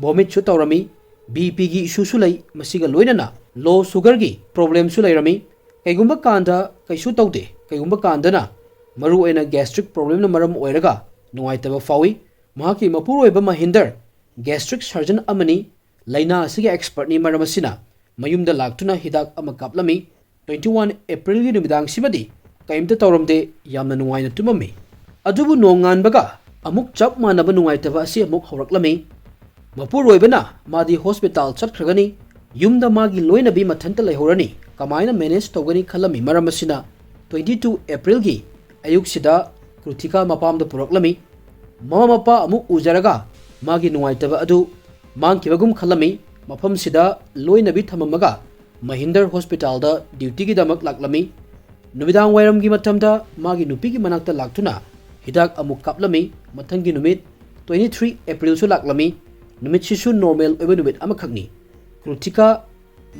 ꯚꯣꯃꯤꯠꯁꯨ ꯇꯧꯔꯝꯃꯤ꯫ ꯕꯤ ꯄꯤꯒꯤ ꯏꯁꯨꯁꯨ ꯂꯩ, ꯃꯁꯤꯒ ꯂꯣꯏꯅꯅ ꯂꯣ ꯁꯨꯒꯔꯒꯤ ꯄ꯭ꯔꯣꯕ꯭ꯂꯦꯝꯁꯨ ꯂꯩꯔꯝꯃꯤ꯫ ꯀꯩꯒꯨꯝꯕ ꯀꯥꯟꯗ ꯀꯩꯁꯨ ꯇꯧꯗꯦ, ꯀꯩꯒꯨꯝꯕ ꯀꯥꯟꯗꯅ ꯃꯔꯨꯑꯣꯏꯅ ꯒ꯭ꯌꯥꯁꯇ꯭ꯔꯤꯛ ꯄ꯭ꯔꯣꯕ꯭ꯂꯦꯝꯅ ꯃꯔꯝ ꯑꯣꯏꯔꯒ ꯅꯨꯡꯉꯥꯏꯇꯕ ꯐꯥꯎꯏ꯫ ꯃꯍꯥꯛꯀꯤ ꯃꯄꯨꯔꯣꯏꯕ ꯃꯍꯤꯟꯗꯔ ꯒ꯭ꯌꯥꯁꯇ꯭ꯔꯤꯛ ꯁꯔꯖꯟ ꯑꯃꯅꯤ, ꯂꯥꯏꯅꯥ ꯑꯁꯤꯒꯤ ꯑꯦꯛꯁꯄꯔꯠꯅꯤ, ꯃꯔꯝ ꯑꯁꯤꯅ ꯃꯌꯨꯝꯗ ꯂꯥꯛꯇꯨꯅ ꯍꯤꯗꯥꯛ ꯑꯃ ꯀꯥꯞꯂꯝꯃꯤ꯫ ꯇ꯭ꯋꯦꯟꯇꯤ ꯋꯥꯟ ꯑꯦꯄ꯭ꯔꯤꯜꯒꯤ ꯅꯨꯃꯤꯗꯥꯡꯁꯤꯃꯗꯤ ꯀꯔꯤꯝꯇ ꯇꯧꯔꯝꯗꯦ, ꯌꯥꯝꯅ ꯅꯨꯡꯉꯥꯏꯅ ꯇꯨꯝꯃꯝꯃꯤ꯫ ꯑꯗꯨꯕꯨ ꯅꯣꯡꯉꯥꯟꯕꯒ ꯑꯃꯨꯛ ꯆꯞ ꯃꯥꯟꯅꯕ ꯅꯨꯡꯉꯥꯏꯇꯕ ꯑꯁꯤ ꯑꯃꯨꯛ ꯍꯧꯔꯛꯂꯝꯃꯤ꯫ ꯃꯄꯨꯔꯣꯏꯕꯅ ꯃꯥꯗꯤ ꯍꯣꯁꯄꯤꯇꯥꯜ ꯆꯠꯈ꯭ꯔꯒꯅꯤ, ꯌꯨꯝꯗ ꯃꯥꯒꯤ ꯂꯣꯏꯅꯕꯤ ꯃꯊꯟꯇ ꯂꯩꯍꯧꯔꯅꯤ, ꯀꯃꯥꯏꯅ ꯃꯦꯅꯦꯖ ꯇꯧꯒꯅꯤ ꯈꯜꯂꯝꯃꯤ꯫ ꯃꯔꯝ ꯑꯁꯤꯅ ꯇ꯭ꯋꯦꯟꯇꯤ ꯇꯨ ꯑꯦꯄ꯭ꯔꯤꯜꯒꯤ ꯑꯌꯨꯛꯁꯤꯗ ꯀ꯭ꯔꯨꯊꯤꯀꯥ ꯃꯄꯥꯝꯗ ꯄꯨꯔꯛꯂꯝꯃꯤ꯫ ꯃꯃꯥ ꯃꯄꯥ ꯑꯃꯨꯛ ꯎꯖꯔꯒ ꯃꯥꯒꯤ ꯅꯨꯡꯉꯥꯏꯇꯕ ꯑꯗꯨ ꯃꯥꯡꯈꯤꯕꯒꯨꯝ ꯈꯜꯂꯝꯃꯤ꯫ ꯃꯐꯝꯁꯤꯗ ꯂꯣꯏꯅꯕꯤ ꯊꯝꯃꯝꯃꯒ ꯃꯍꯤꯟꯗꯔ ꯍꯣꯁꯄꯤꯇꯥꯜꯗ ꯗ꯭ꯌꯨꯇꯤꯒꯤꯗꯃꯛ ꯂꯥꯛꯂꯝꯃꯤ꯫ ꯅꯨꯃꯤꯗꯥꯡ ꯋꯥꯏꯔꯝꯒꯤ ꯃꯇꯝꯗ ꯃꯥꯒꯤ ꯅꯨꯄꯤꯒꯤ ꯃꯅꯥꯛꯇ ꯂꯥꯛꯇꯨꯅ ꯍꯤꯗꯥꯛ ꯑꯃꯨꯛ ꯀꯥꯞꯂꯝꯃꯤ꯫ ꯃꯊꯪꯒꯤ ꯅꯨꯃꯤꯠ ꯇ꯭ꯋꯦꯟꯇꯤ ꯊ꯭ꯔꯤ ꯑꯦꯄ꯭ꯔꯤꯜꯁꯨ ꯂꯥꯛꯂꯝꯃꯤ꯫ ꯅꯨꯃꯤꯠꯁꯤꯁꯨ ꯅꯣꯔꯃꯦꯜ ꯑꯣꯏꯕ ꯅꯨꯃꯤꯠ ꯑꯃꯈꯛꯅꯤ꯫ ꯀ꯭ꯔꯨꯊꯤꯀꯥ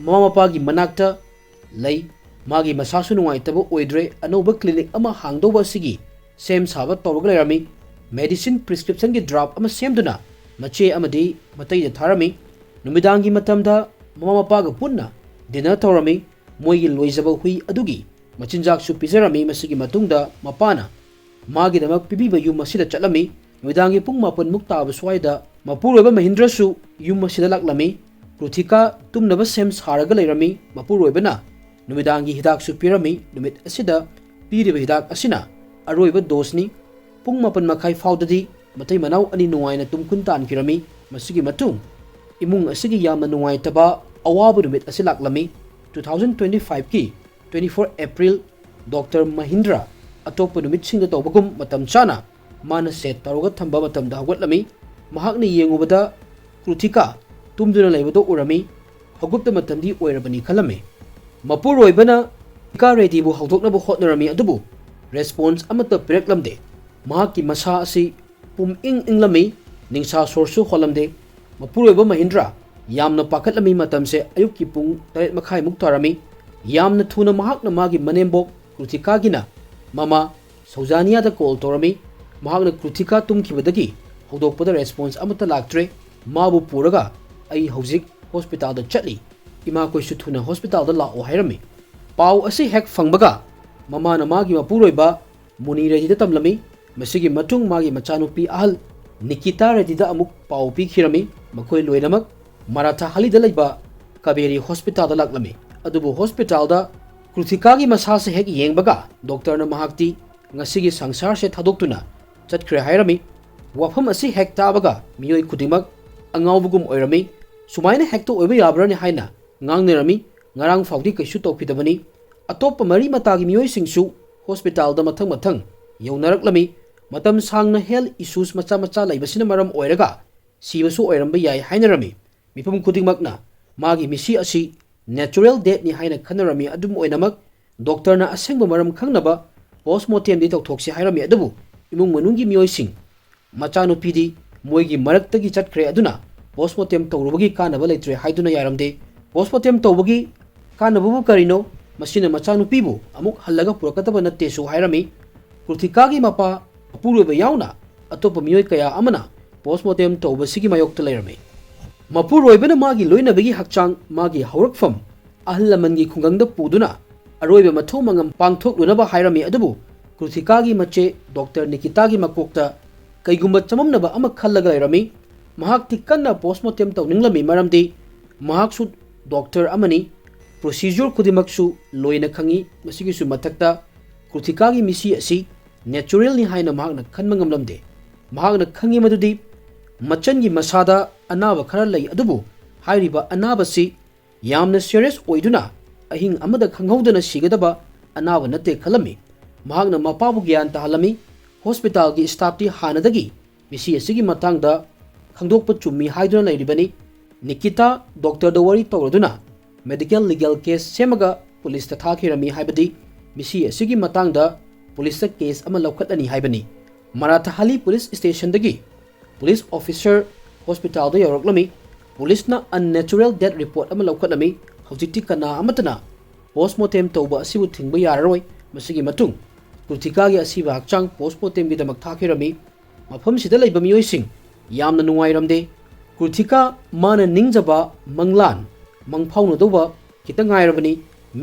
ꯃꯃꯥ ꯃꯄꯥꯒꯤ ꯃꯅꯥꯛꯇ ꯂꯩ꯫ ꯃꯥꯒꯤ ꯃꯁꯥꯁꯨ ꯅꯨꯡꯉꯥꯏꯇꯕ ꯑꯣꯏꯗ꯭ꯔꯦ꯫ ꯑꯅꯧꯕ ꯀ꯭ꯂꯤꯅꯤꯛ ꯑꯃ ꯍꯥꯡꯗꯧꯕ ꯑꯁꯤꯒꯤ ꯁꯦꯝ ꯁꯥꯕ ꯇꯧꯔꯒ ꯂꯩꯔꯝꯃꯤ꯫ ꯃꯦꯗꯤꯁꯤꯟ ꯄ꯭ꯔꯤꯁꯀ꯭ꯔꯤꯞꯁꯟꯒꯤ ꯗ꯭ꯔꯥꯐ ꯑꯃ ꯁꯦꯝꯗꯨꯅ ꯃꯆꯦ ꯑꯃꯗꯤ ꯃꯇꯩꯗ ꯊꯥꯔꯝꯃꯤ꯫ ꯅꯨꯃꯤꯗꯥꯡꯒꯤ ꯃꯇꯝꯗ ꯃꯃꯥ ꯃꯄꯥꯒ ꯄꯨꯟꯅ ꯗꯤꯅꯔ ꯇꯧꯔꯝꯃꯤ꯫ ꯃꯣꯏꯒꯤ ꯂꯣꯏꯖꯕ ꯍꯨꯏ ꯑꯗꯨꯒꯤ ꯃꯆꯤꯟꯖꯥꯛꯁꯨ ꯄꯤꯖꯔꯝꯃꯤ꯫ ꯃꯁꯤꯒꯤ ꯃꯇꯨꯡꯗ ꯃꯄꯥꯅ ꯃꯥꯒꯤꯗꯃꯛ ꯄꯤꯕꯤꯕ ꯌꯨꯝ ꯑꯁꯤꯗ ꯆꯠꯂꯝꯃꯤ꯫ ꯅꯨꯃꯤꯗꯥꯡꯒꯤ ꯄꯨꯡ ꯃꯥꯄꯟ ꯃꯨꯛ ꯇꯥꯕ ꯁ꯭ꯋꯥꯏꯗ ꯃꯄꯨꯔꯣꯏꯕ ꯃꯍꯤꯟꯗ꯭ꯔꯁꯨ ꯌꯨꯝ ꯑꯁꯤꯗ ꯂꯥꯛꯂꯝꯃꯤ꯫ ꯀ꯭ꯔꯨꯊꯤꯀꯥ ꯇꯨꯝꯅꯕ ꯁꯦꯝ ꯁꯥꯔꯒ ꯂꯩꯔꯝꯃꯤ꯫ ꯃꯄꯨꯔꯣꯏꯕꯅ ꯅꯨꯃꯤꯗꯥꯡꯒꯤ ꯍꯤꯗꯥꯛꯁꯨ ꯄꯤꯔꯝꯃꯤ꯫ ꯅꯨꯃꯤꯠ ꯑꯁꯤꯗ ꯄꯤꯔꯤꯕ ꯍꯤꯗꯥꯛ ꯑꯁꯤꯅ ꯑꯔꯣꯏꯕ ꯗꯣꯁꯅꯤ꯫ ꯄꯨꯡ ꯃꯥꯄꯟ ꯃꯈꯥꯏ ꯐꯥꯎꯗꯗꯤ ꯃꯇꯩ ꯃꯅꯥꯎ ꯑꯅꯤ ꯅꯨꯡꯉꯥꯏꯅ ꯇꯨꯝꯈꯨꯟ ꯇꯥꯟꯈꯤꯔꯝꯃꯤ꯫ ꯃꯁꯤꯒꯤ ꯃꯇꯨꯡ ꯏꯃꯨꯡ ꯑꯁꯤꯒꯤ ꯌꯥꯝꯅ ꯅꯨꯡꯉꯥꯏꯇꯕ ꯑꯋꯥꯕ ꯅꯨꯃꯤꯠ ꯑꯁꯤ ꯂꯥꯛꯂꯝꯃꯤ꯫ ꯇꯨ ꯊꯥꯎꯖꯟ ꯇ꯭ꯋꯦꯟꯇꯤ ꯐꯥꯏꯚꯀꯤ twenty four April doctor Mahindra ꯑꯇꯣꯞꯄ ꯅꯨꯃꯤꯠꯁꯤꯡꯗ ꯇꯧꯕꯒꯨꯝ ꯃꯇꯝ ꯆꯥꯅ ꯃꯥꯅ ꯁꯦꯠ ꯇꯧꯔꯒ ꯊꯝꯕ ꯃꯇꯝꯗ ꯍꯧꯒꯠꯂꯝꯃꯤ꯫ ꯃꯍꯥꯛꯅ ꯌꯦꯡꯉꯨꯕꯗ ꯀ꯭ꯔꯨꯊꯤꯀꯥ ꯇꯨꯝꯗꯨꯅ ꯂꯩꯕꯗꯨ ꯎꯔꯝꯃꯤ꯫ ꯍꯧꯒꯠꯄ ꯃꯇꯝꯗꯤ ꯑꯣꯏꯔꯕꯅꯤ ꯈꯜꯂꯝꯃꯤ꯫ ꯃꯄꯨꯔꯣꯏꯕꯅ ꯀ꯭ꯔꯨꯊꯤꯀꯥ ꯔꯦꯗꯤꯕꯨ ꯍꯧꯗꯣꯛꯅꯕ ꯍꯣꯠꯅꯔꯝꯃꯤ, ꯑꯗꯨꯕꯨ ꯔꯦꯁꯄꯣꯟꯁ ꯑꯃꯠꯇ ꯄꯤꯔꯛꯂꯝꯗꯦ꯫ ꯃꯍꯥꯛꯀꯤ ꯃꯁꯥ ꯑꯁꯤ ꯄꯨꯝ ꯏꯪ ꯏꯪꯂꯝꯃꯤ꯫ ꯅꯤꯡꯁꯥ ꯁꯣꯔꯁꯨ ꯍꯣꯜꯂꯝꯗꯦ꯫ ꯃꯄꯨꯔꯣꯏꯕ ꯃꯍꯤꯟꯗ꯭ꯔ ꯌꯥꯝꯅ ꯄꯥꯈꯠꯂꯝꯃꯤ꯫ ꯃꯇꯝꯁꯦ ꯑꯌꯨꯛꯀꯤ ꯄꯨꯡ ꯇꯔꯦꯠ ꯃꯈꯥꯏꯃꯨꯛ ꯇꯥꯔꯝꯃꯤ꯫ ꯌꯥꯝꯅ ꯊꯨꯅ ꯃꯍꯥꯛꯅ ꯃꯥꯒꯤ ꯃꯅꯦꯝꯕꯣꯛ ꯀ꯭ꯔꯨꯊꯤꯀꯥꯒꯤꯅ ꯃꯃꯥ ꯁꯧꯖꯥꯅꯤꯌꯥꯗ ꯀꯣꯜ ꯇꯧꯔꯝꯃꯤ꯫ ꯃꯍꯥꯛꯅ ꯀ꯭ꯔꯨꯊꯤꯀꯥ ꯇꯨꯝꯈꯤꯕꯗꯒꯤ ꯍꯧꯗꯣꯛꯄꯗ ꯔꯦꯁꯄꯣꯟꯁ ꯑꯃꯠꯇ ꯂꯥꯛꯇ꯭ꯔꯦ꯫ ꯃꯥꯕꯨ ꯄꯨꯔꯒ ꯑꯩ ꯍꯧꯖꯤꯛ ꯍꯣꯁꯄꯤꯇꯥꯜꯗ ꯆꯠꯂꯤ꯫ ꯏꯃꯥꯈꯣꯏꯁꯨ ꯊꯨꯅ ꯍꯣꯁꯄꯤꯇꯥꯜꯗ ꯂꯥꯛꯑꯣ ꯍꯥꯏꯔꯝꯃꯤ꯫ ꯄꯥꯎ ꯑꯁꯤ ꯍꯦꯛ ꯐꯪꯕꯒ ꯃꯃꯥꯅ ꯃꯥꯒꯤ ꯃꯄꯨꯔꯣꯏꯕ ꯃꯨꯅꯤ ꯔꯦꯗꯤꯗ ꯇꯝꯂꯝꯃꯤ꯫ ꯃꯁꯤꯒꯤ ꯃꯇꯨꯡ ꯃꯥꯒꯤ ꯃꯆꯥꯅꯨꯄꯤ ꯑꯍꯜ ꯅꯤꯀꯤꯇꯥ ꯔꯦꯗꯤꯗ ꯑꯃꯨꯛ ꯄꯥꯎ ꯄꯤꯈꯤꯔꯝꯃꯤ꯫ ꯃꯈꯣꯏ ꯂꯣꯏꯅꯃꯛ ꯃꯔꯥꯊꯥꯍꯂꯤꯗ ꯂꯩꯕ ꯀꯕꯦꯔꯤ ꯍꯣꯁꯄꯤꯇꯥꯜꯗ ꯂꯥꯛꯂꯝꯃꯤ꯫ ꯑꯗꯨꯕꯨ ꯍꯣꯁꯄꯤꯇꯥꯜꯗ ꯀ꯭ꯔꯨꯊꯤꯀꯥꯒꯤ ꯃꯁꯥꯁꯦ ꯍꯦꯛ ꯌꯦꯡꯕꯒ ꯗꯣꯛꯇꯔꯅ ꯃꯍꯥꯛꯇꯤ ꯉꯁꯤꯒꯤ ꯁꯪꯁꯥꯔꯁꯦ ꯊꯥꯗꯣꯛꯇꯨꯅ ꯆꯠꯈ꯭ꯔꯦ ꯍꯥꯏꯔꯝꯃꯤ꯫ ꯋꯥꯐꯝ ꯑꯁꯤ ꯍꯦꯛ ꯇꯥꯕꯒ ꯃꯤꯑꯣꯏ ꯈꯨꯗꯤꯡꯃꯛ ꯑꯉꯥꯎꯕꯒꯨꯝ ꯑꯣꯏꯔꯝꯃꯤ꯫ ꯁꯨꯃꯥꯏꯅ ꯍꯦꯛꯇ ꯑꯣꯏꯕ ꯌꯥꯕ꯭ꯔꯅꯤ ꯍꯥꯏꯅ ꯉꯥꯡꯅꯔꯝꯃꯤ꯫ ꯉꯔꯥꯡ ꯐꯥꯎꯗꯤ ꯀꯩꯁꯨ ꯇꯧꯈꯤꯗꯕꯅꯤ꯫ ꯑꯇꯣꯞꯄ ꯃꯔꯤ ꯃꯇꯥꯒꯤ ꯃꯤꯑꯣꯏꯁꯤꯡꯁꯨ ꯍꯣꯁꯄꯤꯇꯥꯜꯗ ꯃꯊꯪ ꯃꯊꯪ ꯌꯧꯅꯔꯛꯂꯝꯃꯤ꯫ ꯃꯇꯝ ꯁꯥꯡꯅ ꯍꯦꯜꯊ ꯏꯁꯨꯁ ꯃꯆꯥ ꯃꯆꯥ ꯂꯩꯕꯁꯤꯅ ꯃꯔꯝ ꯑꯣꯏꯔꯒ ꯁꯤꯕꯁꯨ ꯑꯣꯏꯔꯝꯕ ꯌꯥꯏ ꯍꯥꯏꯅꯔꯝꯃꯤ꯫ ꯃꯤꯄꯨꯝ ꯈꯨꯗꯤꯡꯃꯛꯅ ꯃꯥꯒꯤ ꯃꯤꯁꯤ ꯑꯁꯤ ꯅꯦꯆꯔꯦꯜ ꯗꯦꯠꯅꯤ ꯍꯥꯏꯅ ꯈꯟꯅꯔꯝꯃꯤ꯫ ꯑꯗꯨꯝ ꯑꯣꯏꯅꯃꯛ ꯗꯣꯛꯇꯔꯅ ꯑꯁꯦꯡꯕ ꯃꯔꯝ ꯈꯪꯅꯕ ꯄꯣꯁꯃꯣꯔꯇꯦꯝꯗꯤ ꯇꯧꯊꯣꯛꯁꯤ ꯍꯥꯏꯔꯝꯃꯤ꯫ ꯑꯗꯨꯕꯨ ꯏꯃꯨꯡ ꯃꯅꯨꯡꯒꯤ ꯃꯤꯑꯣꯏꯁꯤꯡ ꯃꯆꯥꯅꯨꯄꯤꯗꯤ ꯃꯣꯏꯒꯤ ꯃꯔꯛꯇꯒꯤ ꯆꯠꯈ꯭ꯔꯦ, ꯑꯗꯨꯅ ꯄꯣꯁꯃꯣꯔꯇꯦꯝ ꯇꯧꯔꯨꯕꯒꯤ ꯀꯥꯟꯅꯕ ꯂꯩꯇ꯭ꯔꯦ ꯍꯥꯏꯗꯨꯅ ꯌꯥꯔꯝꯗꯦ꯫ ꯄꯣꯁꯃꯣꯔꯇꯦꯝ ꯇꯧꯕꯒꯤ ꯀꯥꯟꯅꯕꯕꯨ ꯀꯔꯤꯅꯣ? ꯃꯁꯤꯅ ꯃꯆꯥꯅꯨꯄꯤꯕꯨ ꯑꯃꯨꯛ ꯍꯜꯂꯒ ꯄꯨꯔꯛꯀꯗꯕ ꯅꯠꯇꯦꯁꯨ ꯍꯥꯏꯔꯝꯃꯤ꯫ ꯀ꯭ꯔꯨꯊꯤꯀꯥꯒꯤ ꯃꯄꯥ, ꯃꯄꯨꯔꯣꯏꯕ ꯌꯥꯎꯅ ꯑꯇꯣꯞꯄ ꯃꯤꯑꯣꯏ ꯀꯌꯥ ꯑꯃꯅ ꯄꯣꯁꯃꯣꯔꯇꯦꯝ ꯇꯧꯕꯁꯤꯒꯤ ꯃꯥꯌꯣꯛꯇ ꯂꯩꯔꯝꯃꯤ꯫ ꯃꯄꯨꯔꯣꯏꯕꯅ ꯃꯥꯒꯤ ꯂꯣꯏꯅꯕꯒꯤ ꯍꯛꯆꯥꯡ ꯃꯥꯒꯤ ꯍꯧꯔꯛꯐꯝ ꯑꯍꯜ ꯂꯃꯟꯒꯤ ꯈꯨꯡꯒꯪꯗ ꯄꯨꯗꯨꯅ ꯑꯔꯣꯏꯕ ꯃꯊꯧ ꯃꯉꯝ ꯄꯥꯡꯊꯣꯛꯂꯨꯅꯕ ꯍꯥꯏꯔꯝꯃꯤ꯫ ꯑꯗꯨꯕꯨ ꯀ꯭ꯔꯨꯊꯤꯀꯥꯒꯤ ꯃꯆꯦ ꯗꯣꯛꯇꯔ ꯅꯤꯀꯤꯇꯥꯒꯤ ꯃꯀꯣꯛꯇ ꯀꯩꯒꯨꯝꯕ ꯆꯃꯝꯅꯕ ꯑꯃ ꯈꯜꯂꯒ ꯂꯩꯔꯝꯃꯤ꯫ ꯃꯍꯥꯛꯇꯤ ꯀꯟꯅ ꯄꯣꯁꯃꯣꯔꯇꯦꯝ ꯇꯧꯅꯤꯡꯂꯝꯃꯤ, ꯃꯔꯝꯗꯤ ꯃꯍꯥꯛꯁꯨ ꯗꯣꯛꯇꯔ ꯑꯃꯅꯤ꯫ ꯄ꯭ꯔꯣꯁꯤꯖꯔ ꯈꯨꯗꯤꯡꯃꯛꯁꯨ ꯂꯣꯏꯅ ꯈꯪꯏ꯫ ꯃꯁꯤꯒꯤꯁꯨ ꯃꯊꯛꯇ ꯀ꯭ꯔꯨꯊꯤꯀꯥꯒꯤ ꯃꯤꯁꯤ ꯑꯁꯤ ꯅꯦꯆꯔꯦꯜꯅꯤ ꯍꯥꯏꯅ ꯃꯍꯥꯛꯅ ꯈꯟꯕ ꯉꯝꯂꯝꯗꯦ꯫ ꯃꯍꯥꯛꯅ ꯈꯪꯏ ꯃꯗꯨꯗꯤ ꯃꯆꯟꯒꯤ ꯃꯁꯥꯗ ꯑꯅꯥꯕ ꯈꯔ ꯂꯩ, ꯑꯗꯨꯕꯨ ꯍꯥꯏꯔꯤꯕ ꯑꯅꯥꯕꯁꯤ ꯌꯥꯝꯅ ꯁꯤꯔꯤꯌꯁ ꯑꯣꯏꯗꯨꯅ ꯑꯍꯤꯡ ꯑꯃꯗ ꯈꯪꯍꯧꯗꯅ ꯁꯤꯒꯗꯕ ꯑꯅꯥꯕ ꯅꯠꯇꯦ ꯈꯜꯂꯝꯃꯤ꯫ ꯃꯍꯥꯛꯅ ꯃꯄꯥꯕꯨ ꯒ꯭ꯌꯥꯟ ꯇꯥꯍꯜꯂꯝꯃꯤ꯫ ꯍꯣꯁꯄꯤꯇꯥꯜꯒꯤ ꯁ꯭ꯇꯥꯐꯇꯤ ꯍꯥꯟꯅꯗꯒꯤ ꯃꯤꯁꯤ ꯑꯁꯤꯒꯤ ꯃꯇꯥꯡꯗ ꯈꯪꯗꯣꯛꯄ ꯆꯨꯝꯃꯤ ꯍꯥꯏꯗꯨꯅ ꯂꯩꯔꯤꯕꯅꯤ꯫ ꯅꯤꯀꯤꯇꯥ ꯗꯣꯛꯇꯔꯗ ꯋꯥꯔꯤ ꯇꯧꯔꯗꯨꯅ ꯃꯦꯗꯤꯀꯦꯜ ꯂꯤꯒꯦꯜ ꯀꯦꯁ ꯁꯦꯝꯃꯒ ꯄꯨꯂꯤꯁꯇ ꯊꯥꯈꯤꯔꯝꯃꯤ ꯍꯥꯏꯕꯗꯤ ꯃꯤꯁꯤ ꯑꯁꯤꯒꯤ ꯃꯇꯥꯡꯗ ꯄꯨꯂꯤꯁꯇ ꯀꯦꯁ ꯑꯃ ꯂꯧꯈꯠꯂꯅꯤ ꯍꯥꯏꯕꯅꯤ꯫ ꯃꯔꯥꯊꯥꯍꯂꯤ ꯄꯨꯂꯤꯁ ꯁ꯭ꯇꯦꯁꯟꯗꯒꯤ Police officer hospitalꯗ ꯌꯧꯔꯛꯂꯝꯃꯤ꯫ Policeꯅ unnatural death report ꯑꯃ ꯂꯧꯈꯠꯂꯝꯃꯤ꯫ ꯍꯧꯖꯤꯛꯇꯤ ꯀꯅꯥ ꯑꯃꯠꯇꯅ post mortem ꯇꯧꯕ ꯑꯁꯤꯕꯨ ꯊꯤꯡꯕ ꯌꯥꯔꯔꯣꯏ꯫ ꯃꯁꯤꯒꯤ ꯃꯇꯨꯡ ꯀ꯭ꯔꯨꯊꯤꯀꯥꯒꯤ ꯑꯁꯤꯕ ꯍꯛꯆꯥꯡ post mortemꯒꯤꯗꯃꯛ ꯊꯥꯈꯤꯔꯝꯃꯤ꯫ ꯃꯐꯝꯁꯤꯗ ꯂꯩꯕ ꯃꯤꯑꯣꯏꯁꯤꯡ ꯌꯥꯝꯅ ꯅꯨꯡꯉꯥꯏꯔꯝꯗꯦ꯫ ꯀ꯭ꯔꯨꯊꯤꯀꯥ ꯃꯥꯅ ꯅꯤꯡꯖꯕ ꯃꯪꯂꯥꯟ ꯃꯪꯐꯥꯎꯅꯗꯧꯕ ꯈꯤꯇꯪ ꯉꯥꯏꯔꯕꯅꯤ꯫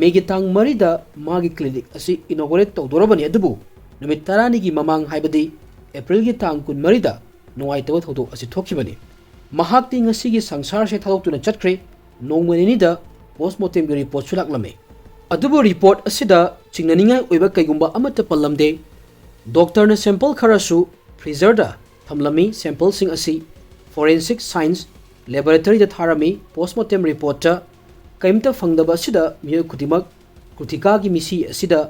Mayꯒꯤ ꯇꯥꯡ ꯃꯔꯤꯗ ꯃꯥꯒꯤ clinic ꯑꯁꯤ inaugurate ꯇꯧꯗꯣꯔꯕꯅꯤ, ꯑꯗꯨꯕꯨ ꯅꯨꯃꯤꯠ ꯇꯔꯥꯅꯤꯒꯤ ꯃꯃꯥꯡ, ꯍꯥꯏꯕꯗꯤ Aprilꯒꯤ ꯇꯥꯡ ꯀꯨꯟꯃꯔꯤꯗ ꯅꯨꯡꯉꯥꯏꯇꯕ ꯊꯧꯗꯣꯛ ꯑꯁꯤ ꯊꯣꯛꯈꯤꯕꯅꯤ꯫ ꯃꯍꯥꯛꯇꯤ ꯉꯁꯤꯒꯤ ꯁꯪꯁꯥꯔꯁꯦ ꯊꯥꯗꯣꯛꯇꯨꯅ ꯆꯠꯈ꯭ꯔꯦ꯫ ꯅꯣꯡꯃ ꯅꯤꯅꯤꯗ post mortemꯒꯤ reportꯁꯨ ꯂꯥꯛꯂꯝꯃꯤ꯫ ꯑꯗꯨꯕꯨ report ꯑꯁꯤꯗ ꯆꯤꯡꯅꯅꯤꯡꯉꯥꯏ ꯑꯣꯏꯕ ꯀꯩꯒꯨꯝꯕ ꯑꯃꯠꯇ ꯄꯜꯂꯝꯗꯦ꯫ Doctorꯅ sample ꯈꯔꯁꯨ freezerꯗ ꯊꯝꯂꯝꯃꯤ꯫ Sampleꯁꯤꯡ ꯑꯁꯤ forensic science laboratoryꯗ ꯊꯥꯔꯝꯃꯤ꯫ Post mortem reportꯇ ꯀꯔꯤꯝꯇ ꯐꯪꯗꯕ ꯑꯁꯤꯗ ꯃꯤꯑꯣꯏ ꯈꯨꯗꯤꯡꯃꯛ ꯀ꯭ꯔꯨꯊꯤꯀꯥꯒꯤ ꯃꯤꯁꯤ ꯑꯁꯤꯗ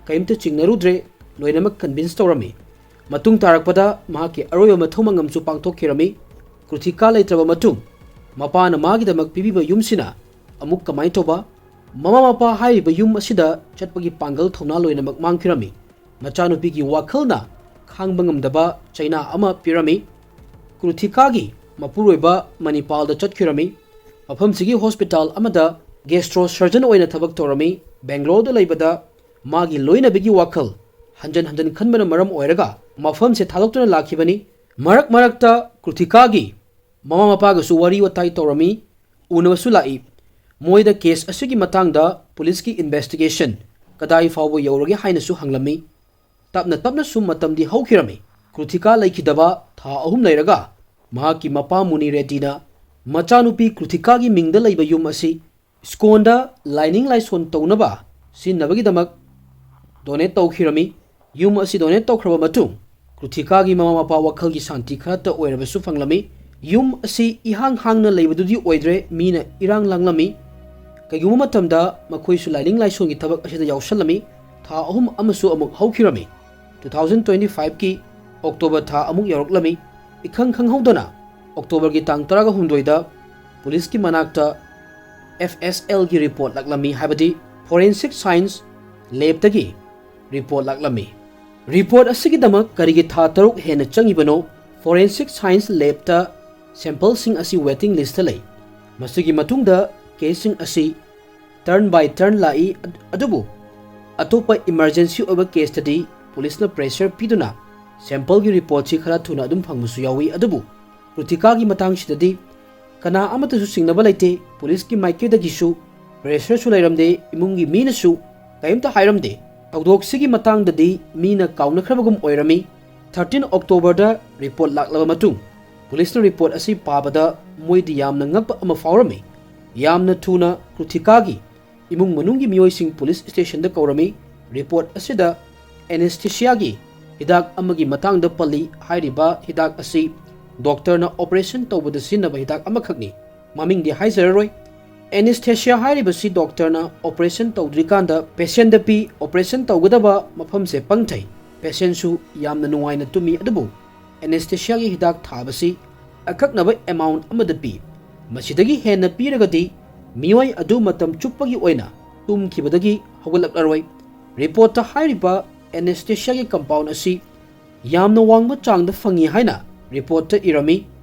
ꯀꯔꯤꯝꯇ ꯆꯤꯡꯅꯔꯨꯗ꯭ꯔꯦ, ꯂꯣꯏꯅꯃꯛ convince ꯇꯧꯔꯝꯃꯤ꯫ ꯃꯇꯨꯡ ꯇꯥꯔꯛꯄꯗ ꯃꯍꯥꯛꯀꯤ ꯑꯔꯣꯏꯕ ꯃꯊꯧ ꯃꯉꯝꯁꯨ ꯄꯥꯡꯊꯣꯛꯈꯤꯔꯝꯃꯤ꯫ ꯀ꯭ꯔꯨꯊꯤꯀꯥ ꯂꯩꯇ꯭ꯔꯕ ꯃꯇꯨꯡ ꯃꯄꯥꯅ ꯃꯥꯒꯤꯗꯃꯛ ꯄꯤꯕꯤꯕ ꯌꯨꯝꯁꯤꯅ ꯑꯃꯨꯛ ꯀꯃꯥꯏꯅ ꯇꯧꯕ? ꯃꯃꯥ ꯃꯄꯥ ꯍꯥꯏꯔꯤꯕ ꯌꯨꯝ ꯑꯁꯤꯗ ꯆꯠꯄꯒꯤ ꯄꯥꯡꯒꯜ ꯊꯧꯅꯥ ꯂꯣꯏꯅꯃꯛ ꯃꯥꯡꯈꯤꯔꯝꯃꯤ꯫ ꯃꯆꯥꯅꯨꯄꯤꯒꯤ ꯋꯥꯈꯜꯅ ꯈꯥꯡꯕ ꯉꯝꯗꯕ ꯆꯩꯅꯥ ꯑꯃ ꯄꯤꯔꯝꯃꯤ꯫ ꯀ꯭ꯔꯨꯊꯤꯀꯥꯒꯤ ꯃꯄꯨꯔꯣꯏꯕ ꯃꯅꯤꯄꯥꯜꯗ ꯆꯠꯈꯤꯔꯝꯃꯤ꯫ ꯃꯐꯝꯁꯤꯒꯤ hospital ꯑꯃꯗ gastro surgeon ꯑꯣꯏꯅ ꯊꯕꯛ ꯇꯧꯔꯝꯃꯤ꯫ Bangaloreꯗ ꯂꯩꯕꯗ ꯃꯥꯒꯤ ꯂꯣꯏꯅꯕꯤꯒꯤ ꯋꯥꯈꯜ ꯍꯟꯖꯟ ꯍꯟꯖꯟ ꯈꯟꯕꯅ ꯃꯔꯝ ꯑꯣꯏꯔꯒ ꯃꯐꯝꯁꯦ ꯊꯥꯗꯣꯛꯇꯨꯅ ꯂꯥꯛꯈꯤꯕꯅꯤ꯫ ꯃꯔꯛ ꯃꯔꯛꯇ ꯀ꯭ꯔꯨꯊꯤꯀꯥꯒꯤ ꯃꯃꯥ ꯃꯄꯥꯒꯁꯨ ꯋꯥꯔꯤ ꯋꯥꯇꯥꯏ ꯇꯧꯔꯝꯃꯤ, ꯎꯅꯕꯁꯨ ꯂꯥꯛꯏ꯫ ꯃꯣꯏꯗ case ꯑꯁꯤꯒꯤ ꯃꯇꯥꯡꯗ policeꯀꯤ investigation ꯀꯗꯥꯏ ꯐꯥꯎꯕ ꯌꯧꯔꯒꯦ ꯍꯥꯏꯅꯁꯨ ꯍꯪꯂꯝꯃꯤ꯫ ꯇꯞꯅ ꯇꯞꯅ ꯁꯨꯝ ꯃꯇꯝꯗꯤ ꯍꯧꯈꯤꯔꯝꯃꯤ꯫ ꯀ꯭ꯔꯨꯊꯤꯀꯥ ꯂꯩꯈꯤꯗꯕ ꯊꯥ ꯑꯍꯨꯝ ꯂꯩꯔꯒ ꯃꯍꯥꯛꯀꯤ ꯃꯄꯥ ꯃꯨꯅꯤ ꯔꯦꯗꯗꯤꯅ ꯃꯆꯥꯅꯨꯄꯤ ꯀ꯭ꯔꯨꯊꯤꯀꯥꯒꯤ ꯃꯤꯡꯗ ꯂꯩꯕ ꯌꯨꯝ ꯑꯁꯤ ꯁ꯭ꯀꯣꯟꯗ ꯂꯥꯏꯅꯤꯡ ꯂꯥꯏꯁꯣꯟ ꯇꯧꯅꯕ ꯁꯤꯖꯤꯟꯅꯕꯒꯤꯗꯃꯛ donate ꯇꯧꯈꯤꯔꯝꯃꯤ꯫ ꯌꯨꯝ ꯑꯁꯤ donate ꯇꯧꯈ꯭ꯔꯕ ꯃꯇꯨꯡ ꯀ꯭ꯔꯨꯊꯤꯀꯥꯒꯤ ꯃꯃꯥ ꯃꯄꯥ ꯋꯥꯈꯜꯒꯤ ꯁꯥꯟꯇꯤ ꯈꯔꯇ ꯑꯣꯏꯔꯕꯁꯨ ꯐꯪꯂꯝꯃꯤ꯫ ꯌꯨꯝ ꯑꯁꯤ ꯏꯍꯥꯡ ꯍꯥꯡꯅ ꯂꯩꯕꯗꯨꯗꯤ ꯑꯣꯏꯗ꯭ꯔꯦ, ꯃꯤꯅ ꯏꯔꯥꯡ ꯂꯥꯡꯂꯝꯃꯤ꯫ ꯀꯩꯒꯨꯝꯕ ꯃꯇꯝꯗ ꯃꯈꯣꯏꯁꯨ ꯂꯥꯏꯅꯤꯡ ꯂꯥꯏꯁꯣꯟꯒꯤ ꯊꯕꯛ ꯑꯁꯤꯗ ꯌꯥꯎꯁꯜꯂꯝꯃꯤ꯫ ꯊꯥ ꯑꯍꯨꯝ ꯑꯃꯁꯨ ꯑꯃꯨꯛ ꯍꯧꯈꯤꯔꯝꯃꯤ꯫ Two thousand twenty fiveꯀꯤ October ꯊꯥ ꯑꯃꯨꯛ ꯌꯧꯔꯛꯂꯝꯃꯤ꯫ ꯏꯈꯪ ꯈꯪꯍꯧꯗꯅ Octoberꯒꯤ ꯇꯥꯡ ꯇꯔꯥꯒ ꯍꯨꯝꯗꯣꯏꯗ policeꯀꯤ ꯃꯅꯥꯛꯇ FSLꯒꯤ report ꯂꯥꯛꯂꯝꯃꯤ, ꯍꯥꯏꯕꯗꯤ forensic science labꯇꯒꯤ report ꯂꯥꯛꯂꯝꯃꯤ꯫ Report ꯑꯁꯤꯒꯤꯗꯃꯛ ꯀꯔꯤꯒꯤ ꯊꯥ ꯇꯔꯨꯛ ꯍꯦꯟꯅ ꯆꯪꯉꯤꯕꯅꯣ? Forensic Science Labꯇ sampleꯁꯤꯡ ꯑꯁꯤ waiting listꯇ ꯂꯩ꯫ ꯃꯁꯤꯒꯤ ꯃꯇꯨꯡꯗ caseꯁꯤꯡ ꯑꯁꯤ turn by turn ꯂꯥꯛꯏ, ꯑꯗꯨꯕꯨ ꯑꯇꯣꯞꯄ emergency ꯑꯣꯏꯕ caseꯇꯗꯤ policeꯅ pressure ꯄꯤꯗꯨꯅ sampleꯒꯤ reportꯁꯤ ꯈꯔ ꯊꯨꯅ ꯑꯗꯨꯝ ꯐꯪꯕꯁꯨ ꯌꯥꯎꯏ꯫ ꯑꯗꯨꯕꯨ ꯀ꯭ꯔꯨꯇꯤꯀꯥꯒꯤ ꯃꯇꯥꯡꯁꯤꯗꯗꯤ ꯀꯅꯥ ꯑꯃꯠꯇꯁꯨ ꯆꯤꯡꯅꯕ ꯂꯩꯇꯦ꯫ Policeꯀꯤ ꯃꯥꯏꯀꯩꯗꯒꯤꯁꯨ pressureꯁꯨ ꯂꯩꯔꯝꯗꯦ꯫ ꯏꯃꯨꯡꯒꯤ ꯃꯤꯅꯁꯨ ꯀꯔꯤꯝꯇ ꯍꯥꯏꯔꯝꯗꯦ꯫ ꯊꯧꯗꯣꯛꯁꯤꯒꯤ ꯃꯇꯥꯡꯗꯗꯤ ꯃꯤꯅ ꯀꯥꯎꯅꯈ꯭ꯔꯕꯒꯨꯝ ꯑꯣꯏꯔꯝꯃꯤ꯫ Thirteen Octoberꯗ report ꯂꯥꯛꯂꯕ ꯃꯇꯨꯡ policeꯅ report ꯑꯁꯤ ꯄꯥꯕꯗ ꯃꯣꯏꯗꯤ ꯌꯥꯝꯅ ꯉꯛꯄ ꯑꯃ ꯐꯥꯎꯔꯝꯃꯤ꯫ ꯌꯥꯝꯅ ꯊꯨꯅ ꯀ꯭ꯔꯨꯇꯤꯀꯥꯒꯤ ꯏꯃꯨꯡ ꯃꯅꯨꯡꯒꯤ ꯃꯤꯑꯣꯏꯁꯤꯡ police stationꯗ ꯀꯧꯔꯝꯃꯤ꯫ Report ꯑꯁꯤꯗ anestheticiaꯒꯤ ꯍꯤꯗꯥꯛ ꯑꯃꯒꯤ ꯃꯇꯥꯡꯗ ꯄꯜꯂꯤ꯫ ꯍꯥꯏꯔꯤꯕ ꯍꯤꯗꯥꯛ ꯑꯁꯤ doctorꯅ operation ꯇꯧꯕꯗ ꯁꯤꯖꯤꯟꯅꯕ ꯍꯤꯗꯥꯛ ꯑꯃꯈꯛꯅꯤ꯫ ꯃꯃꯤꯡꯗꯤ ꯍꯥꯏꯖꯔꯔꯣꯏ꯫ Anesthesia ꯍꯥꯏꯔꯤꯕꯁꯤ doctorꯅ operation ꯇꯧꯗ꯭ꯔꯤꯀꯥꯟꯗ patientꯗ ꯄꯤ꯫ Operation ꯇꯧꯒꯗꯕ ꯃꯐꯝꯁꯦ ꯄꯪꯊꯩ꯫ Patientꯁꯨ ꯌꯥꯝꯅ ꯅꯨꯡꯉꯥꯏꯅ ꯇꯨꯝꯃꯤ꯫ ꯑꯗꯨꯕꯨ anestheticiaꯒꯤ ꯍꯤꯗꯥꯛ ꯊꯥꯕꯁꯤ ꯑꯀꯛꯅꯕ amount ꯑꯃꯗ ꯄꯤ꯫ ꯃꯁꯤꯗꯒꯤ ꯍꯦꯟꯅ ꯄꯤꯔꯒꯗꯤ ꯃꯤꯑꯣꯏ ꯑꯗꯨ ꯃꯇꯝ ꯆꯨꯞꯄꯒꯤ ꯑꯣꯏꯅ ꯇꯨꯝꯈꯤꯕꯗꯒꯤ ꯍꯧꯒꯠꯂꯛꯂꯔꯣꯏ꯫ Reportꯇ ꯍꯥꯏꯔꯤꯕ anestheticiaꯒꯤ compound ꯑꯁꯤ ꯌꯥꯝꯅ ꯋꯥꯡꯕ ꯆꯥꯡꯗ ꯐꯪꯏ ꯍꯥꯏꯅ reportꯇ ꯏꯔꯝꯃꯤ꯫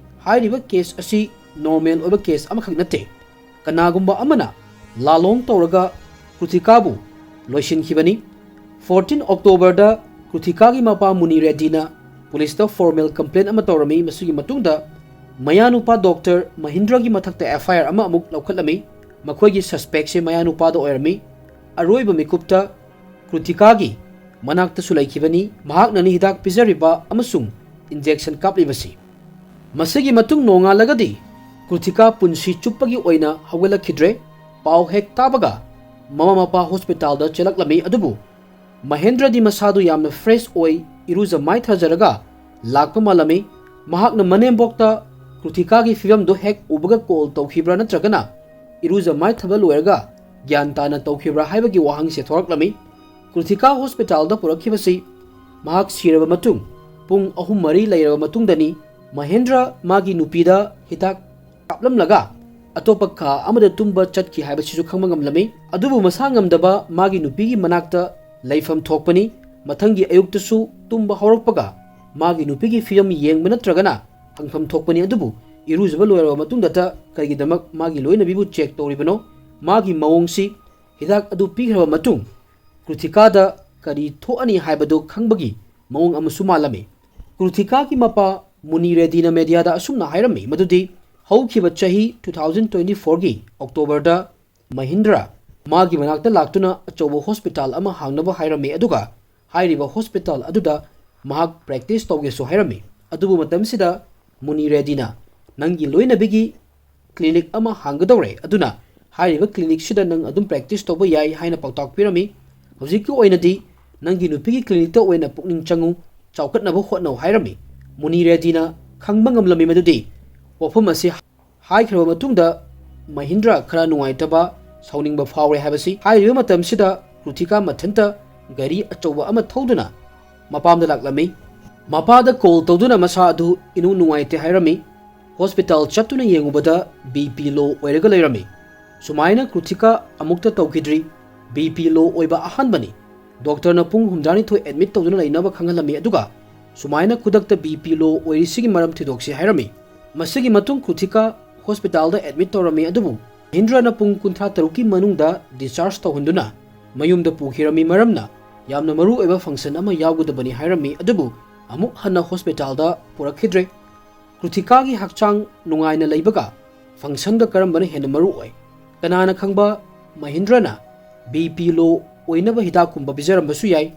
ꯍꯥꯏꯔꯤꯕ case ꯑꯁꯤ normal ꯑꯣꯏꯕ case ꯑꯃꯈꯛ ꯅꯠꯇꯦ꯫ ꯀꯅꯥꯒꯨꯝꯕ ꯑꯃꯅ ꯂꯥꯂꯣꯡ ꯇꯧꯔꯒ ꯀ꯭ꯔꯨꯇꯤꯀꯥꯕꯨ ꯂꯣꯏꯁꯤꯟꯈꯤꯕꯅꯤ꯫ Fourteen Octoberꯗ ꯀ꯭ꯔꯨꯇꯤꯀꯥꯒꯤ ꯃꯄꯥ ꯃꯨꯅꯤ ꯔꯦꯗꯤꯅ policeꯇ formal complaint ꯑꯃ ꯇꯧꯔꯝꯃꯤ꯫ ꯃꯁꯤꯒꯤ ꯃꯇꯨꯡꯗ ꯃꯌꯥꯅꯨꯄꯥ doctor ꯃꯍꯤꯟꯗ꯭ꯔꯒꯤ ꯃꯊꯛꯇ FIR ꯑꯃ ꯑꯃꯨꯛ ꯂꯧꯈꯠꯂꯝꯃꯤ꯫ ꯃꯈꯣꯏꯒꯤ suspectꯁꯦ ꯃꯌꯥꯅꯨꯄꯥꯗ ꯑꯣꯏꯔꯝꯃꯤ꯫ ꯑꯔꯣꯏꯕ ꯃꯤꯀꯨꯞꯇ ꯀ꯭ꯔꯨꯇꯤꯀꯥꯒꯤ ꯃꯅꯥꯛꯇꯁꯨ ꯂꯩꯈꯤꯕꯅꯤ꯫ ꯃꯍꯥꯛꯅꯅꯤ ꯍꯤꯗꯥꯛ ꯄꯤꯖꯔꯤꯕ ꯑꯃꯁꯨꯡ injection ꯀꯥꯞꯂꯤꯕꯁꯤ꯫ ꯃꯁꯤꯒꯤ ꯃꯇꯨꯡ ꯅꯣꯡꯉꯥꯜꯂꯒꯗꯤ ꯀ꯭ꯔꯨꯇꯤꯀꯥ ꯄꯨꯟꯁꯤ ꯆꯨꯞꯄꯒꯤ ꯑꯣꯏꯅ ꯍꯧꯒꯠꯂꯛꯈꯤꯗ꯭ꯔꯦ꯫ ꯄꯥꯎ ꯍꯦꯛ ꯇꯥꯕꯒ ꯃꯃꯥ ꯃꯄꯥ hospitalꯗ ꯆꯦꯜꯂꯛꯂꯝꯃꯤ꯫ ꯑꯗꯨꯕꯨ ꯃꯍꯦꯟꯗ꯭ꯔꯗꯤ ꯃꯁꯥꯗꯨ ꯌꯥꯝꯅ fresh ꯑꯣꯏ, ꯏꯔꯨꯖ ꯃꯥꯏꯊꯖꯔꯒ ꯂꯥꯛꯄ ꯃꯥꯜꯂꯝꯃꯤ꯫ ꯃꯍꯥꯛꯅ ꯃꯅꯦꯝꯕꯣꯛꯇ ꯀ꯭ꯔꯨꯇꯤꯀꯥꯒꯤ ꯐꯤꯕꯝꯗꯨ ꯍꯦꯛ ꯎꯕꯒ call ꯇꯧꯈꯤꯕ꯭ꯔꯥ ꯅꯠꯇ꯭ꯔꯒꯅ ꯏꯔꯨꯖ ꯃꯥꯏꯊꯕ ꯂꯣꯏꯔꯒ ꯒ꯭ꯌꯥꯟ ꯇꯥꯅ ꯇꯧꯈꯤꯕ꯭ꯔꯥ ꯍꯥꯏꯕꯒꯤ ꯋꯥꯍꯪꯁꯦ ꯊꯣꯔꯛꯂꯝꯃꯤ꯫ ꯀ꯭ꯔꯨꯇꯤꯀꯥ hospitalꯗ ꯄꯨꯔꯛꯈꯤꯕꯁꯤ ꯃꯍꯥꯛ ꯁꯤꯔꯕ ꯃꯇꯨꯡ ꯄꯨꯡ ꯑꯍꯨꯝ ꯃꯔꯤ ꯂꯩꯔꯕ ꯃꯇꯨꯡꯗꯅꯤ꯫ ꯃꯍꯦꯟꯗ꯭ꯔ ꯃꯥꯒꯤ ꯅꯨꯄꯤꯗ ꯍꯤꯗꯥꯛ ꯀꯥꯞꯂꯝꯂꯒ ꯑꯇꯣꯞꯄ ꯀꯥ ꯑꯃꯗ ꯇꯨꯝꯕ ꯆꯠꯈꯤ ꯍꯥꯏꯕꯁꯤꯁꯨ ꯈꯪꯕ ꯉꯝꯂꯝꯃꯤ꯫ ꯑꯗꯨꯕꯨ ꯃꯁꯥ ꯉꯝꯗꯕ ꯃꯥꯒꯤ ꯅꯨꯄꯤꯒꯤ ꯃꯅꯥꯛꯇ ꯂꯩꯐꯝ ꯊꯣꯛꯄꯅꯤ꯫ ꯃꯊꯪꯒꯤ ꯑꯌꯨꯛꯇꯁꯨ ꯇꯨꯝꯕ ꯍꯧꯔꯛꯄꯒ ꯃꯥꯒꯤ ꯅꯨꯄꯤꯒꯤ ꯐꯤꯕꯝ ꯌꯦꯡꯕ ꯅꯠꯇ꯭ꯔꯒꯅ ꯍꯪꯐꯝ ꯊꯣꯛꯄꯅꯤ꯫ ꯑꯗꯨꯕꯨ ꯏꯔꯨꯖꯕ ꯂꯣꯏꯔꯕ ꯃꯇꯨꯡꯗꯇ ꯀꯔꯤꯒꯤꯗꯃꯛ ꯃꯥꯒꯤ ꯂꯣꯏꯅꯕꯤꯕꯨ ꯆꯦꯛ ꯇꯧꯔꯤꯕꯅꯣ? ꯃꯥꯒꯤ ꯃꯑꯣꯡꯁꯤ, ꯍꯤꯗꯥꯛ ꯑꯗꯨ ꯄꯤꯈ꯭ꯔꯕ ꯃꯇꯨꯡ ꯀ꯭ꯔꯨꯊꯤꯀꯥꯗ ꯀꯔꯤ ꯊꯣꯛꯑꯅꯤ ꯍꯥꯏꯕꯗꯨ ꯈꯪꯕꯒꯤ ꯃꯑꯣꯡ ꯑꯃꯁꯨ ꯃꯥꯜꯂꯝꯃꯤ꯫ ꯀ꯭ꯔꯨꯊꯤꯀꯥꯒꯤ ꯃꯄꯥ ꯃꯨꯅꯤ ꯔꯦꯗꯤꯅ ꯃꯦꯗꯤꯌꯥꯗ ꯑꯁꯨꯝꯅ ꯍꯥꯏꯔꯝꯃꯤ ꯃꯗꯨꯗꯤ, ꯍꯧꯈꯤꯕ ꯆꯍꯤ two thousand twenty fourꯒꯤ Octoberꯗ ꯃꯍꯤꯟꯗ꯭ꯔ ꯃꯥꯒꯤ ꯃꯅꯥꯛꯇ ꯂꯥꯛꯇꯨꯅ ꯑꯆꯧꯕ ꯍꯣꯁꯄꯤꯇꯥꯜ ꯑꯃ ꯍꯥꯡꯅꯕ ꯍꯥꯏꯔꯝꯃꯤ, ꯑꯗꯨꯒ ꯍꯥꯏꯔꯤꯕ ꯍꯣꯁꯄꯤꯇꯥꯜ ꯑꯗꯨꯗ ꯃꯍꯥꯛ ꯄ꯭ꯔꯦꯛꯇꯤꯁ ꯇꯧꯒꯦꯁꯨ ꯍꯥꯏꯔꯝꯃꯤ꯫ ꯑꯗꯨꯕꯨ ꯃꯇꯝꯁꯤꯗ ꯃꯨꯅꯤ ꯔꯦꯗꯤꯅ, "ꯅꯪꯒꯤ ꯂꯣꯏꯅꯕꯤꯒꯤ ꯀ꯭ꯂꯤꯅꯤꯛ ꯑꯃ ꯍꯥꯡꯒꯗꯧꯔꯦ, ꯑꯗꯨꯅ ꯍꯥꯏꯔꯤꯕ ꯀ꯭ꯂꯤꯅꯤꯛꯁꯤꯗ ꯅꯪ ꯑꯗꯨꯝ ꯄ꯭ꯔꯦꯛꯇꯤꯁ ꯇꯧꯕ ꯌꯥꯏ" ꯍꯥꯏꯅ ꯄꯥꯎꯇꯥꯛ ꯄꯤꯔꯝꯃꯤ꯫ "ꯍꯧꯖꯤꯛꯀꯤ ꯑꯣꯏꯅꯗꯤ ꯅꯪꯒꯤ ꯅꯨꯄꯤꯒꯤ ꯀ꯭ꯂꯤꯅꯤꯛꯇ ꯑꯣꯏꯅ ꯄꯨꯛꯅꯤꯡ ꯆꯪꯉꯨ, ꯆꯥꯎꯈꯠꯅꯕ ꯍꯣꯠꯅꯧ" ꯍꯥꯏꯔꯝꯃꯤ꯫ ꯃꯨꯅꯤ ꯔꯦꯗꯤꯅ ꯈꯪꯕ ꯉꯝꯂꯝꯃꯤ ꯃꯗꯨꯗꯤ ꯋꯥꯐꯝ ꯑꯁꯤ ꯍꯥꯏꯈ꯭ꯔꯕ ꯃꯇꯨꯡꯗ ꯃꯍꯤꯟꯗ꯭ꯔ ꯈꯔ ꯅꯨꯡꯉꯥꯏꯇꯕ, ꯁꯥꯎꯅꯤꯡꯕ ꯐꯥꯎꯔꯦ ꯍꯥꯏꯕꯁꯤ꯫ ꯍꯥꯏꯔꯤꯕ ꯃꯇꯝꯁꯤꯗ ꯀ꯭ꯔꯨꯊꯤꯀꯥ ꯃꯊꯟꯇ ꯒꯥꯔꯤ ꯑꯆꯧꯕ ꯑꯃ ꯊꯧꯗꯨꯅ ꯃꯄꯥꯝꯗ ꯂꯥꯛꯂꯝꯃꯤ꯫ ꯃꯄꯥꯗ ꯀꯣꯜ ꯇꯧꯗꯨꯅ ꯃꯁꯥ ꯑꯗꯨ ꯏꯅꯨꯡ ꯅꯨꯡꯉꯥꯏꯇꯦ ꯍꯥꯏꯔꯝꯃꯤ꯫ ꯍꯣꯁꯄꯤꯇꯥꯜ ꯆꯠꯇꯨꯅ ꯌꯦꯡꯉꯨꯕꯗ BP low ꯑꯣꯏꯔꯒ ꯂꯩꯔꯝꯃꯤ꯫ ꯁꯨꯃꯥꯏꯅ ꯀ꯭ꯔꯨꯊꯤꯀꯥ ꯑꯃꯨꯛꯇ ꯇꯧꯈꯤꯗ꯭ꯔꯤ꯫ BP low ꯑꯣꯏꯕ ꯑꯍꯥꯟꯕꯅꯤ꯫ ꯗꯣꯛꯇꯔꯅ ꯄꯨꯡ ꯍꯨꯝꯗ꯭ꯔꯥꯅꯤꯊꯣꯏ ꯑꯦꯗꯃꯤꯠ ꯇꯧꯗꯨꯅ ꯂꯩꯅꯕ ꯈꯪꯍꯜꯂꯝꯃꯤ, ꯑꯗꯨꯒ ꯁꯨꯃꯥꯏꯅ ꯈꯨꯗꯛꯇ BP low ꯑꯣꯏꯔꯤꯁꯤꯒꯤ ꯃꯔꯝ ꯊꯤꯗꯣꯛꯁꯤ ꯍꯥꯏꯔꯝꯃꯤ꯫ ꯃꯁꯤꯒꯤ ꯃꯇꯨꯡ ꯀ꯭ꯔꯨꯊꯤꯀꯥ ꯍꯣꯁꯄꯤꯇꯥꯜꯗ ꯑꯦꯗꯃꯤꯠ ꯇꯧꯔꯝꯃꯤ, ꯑꯗꯨꯕꯨ ꯃꯍꯤꯟꯗ꯭ꯔꯅ ꯄꯨꯡ ꯀꯨꯟꯊ꯭ꯔꯥ ꯇꯔꯨꯛꯀꯤ ꯃꯅꯨꯡꯗ ꯗꯤꯁꯆꯥꯔꯖ ꯇꯧꯍꯟꯗꯨꯅ ꯃꯌꯨꯝꯗ ꯄꯨꯈꯤꯔꯝꯃꯤ, ꯃꯔꯝꯅ ꯌꯥꯝꯅ ꯃꯔꯨ ꯑꯣꯏꯕ ꯐꯪꯁꯟ ꯑꯃ ꯌꯥꯎꯒꯗꯕꯅꯤ ꯍꯥꯏꯔꯝꯃꯤ꯫ ꯑꯗꯨꯕꯨ ꯑꯃꯨꯛ ꯍꯟꯅ ꯍꯣꯁꯄꯤꯇꯥꯜꯗ ꯄꯨꯔꯛꯈꯤꯗ꯭ꯔꯦ꯫ ꯀ꯭ꯔꯨꯊꯤꯀꯥꯒꯤ ꯍꯛꯆꯥꯡ ꯅꯨꯡꯉꯥꯏꯅ ꯂꯩꯕꯒ ꯐꯪꯁꯟꯒ ꯀꯔꯝꯕꯅ ꯍꯦꯟꯅ ꯃꯔꯨ ꯑꯣꯏ? ꯀꯅꯥꯅ ꯈꯪꯕ, ꯃꯍꯤꯟꯗ꯭ꯔꯅ BP low ꯑꯣꯏꯅꯕ ꯍꯤꯗꯥꯛꯀꯨꯝꯕ ꯄꯤꯖꯔꯝꯕꯁꯨ ꯌꯥꯏ꯫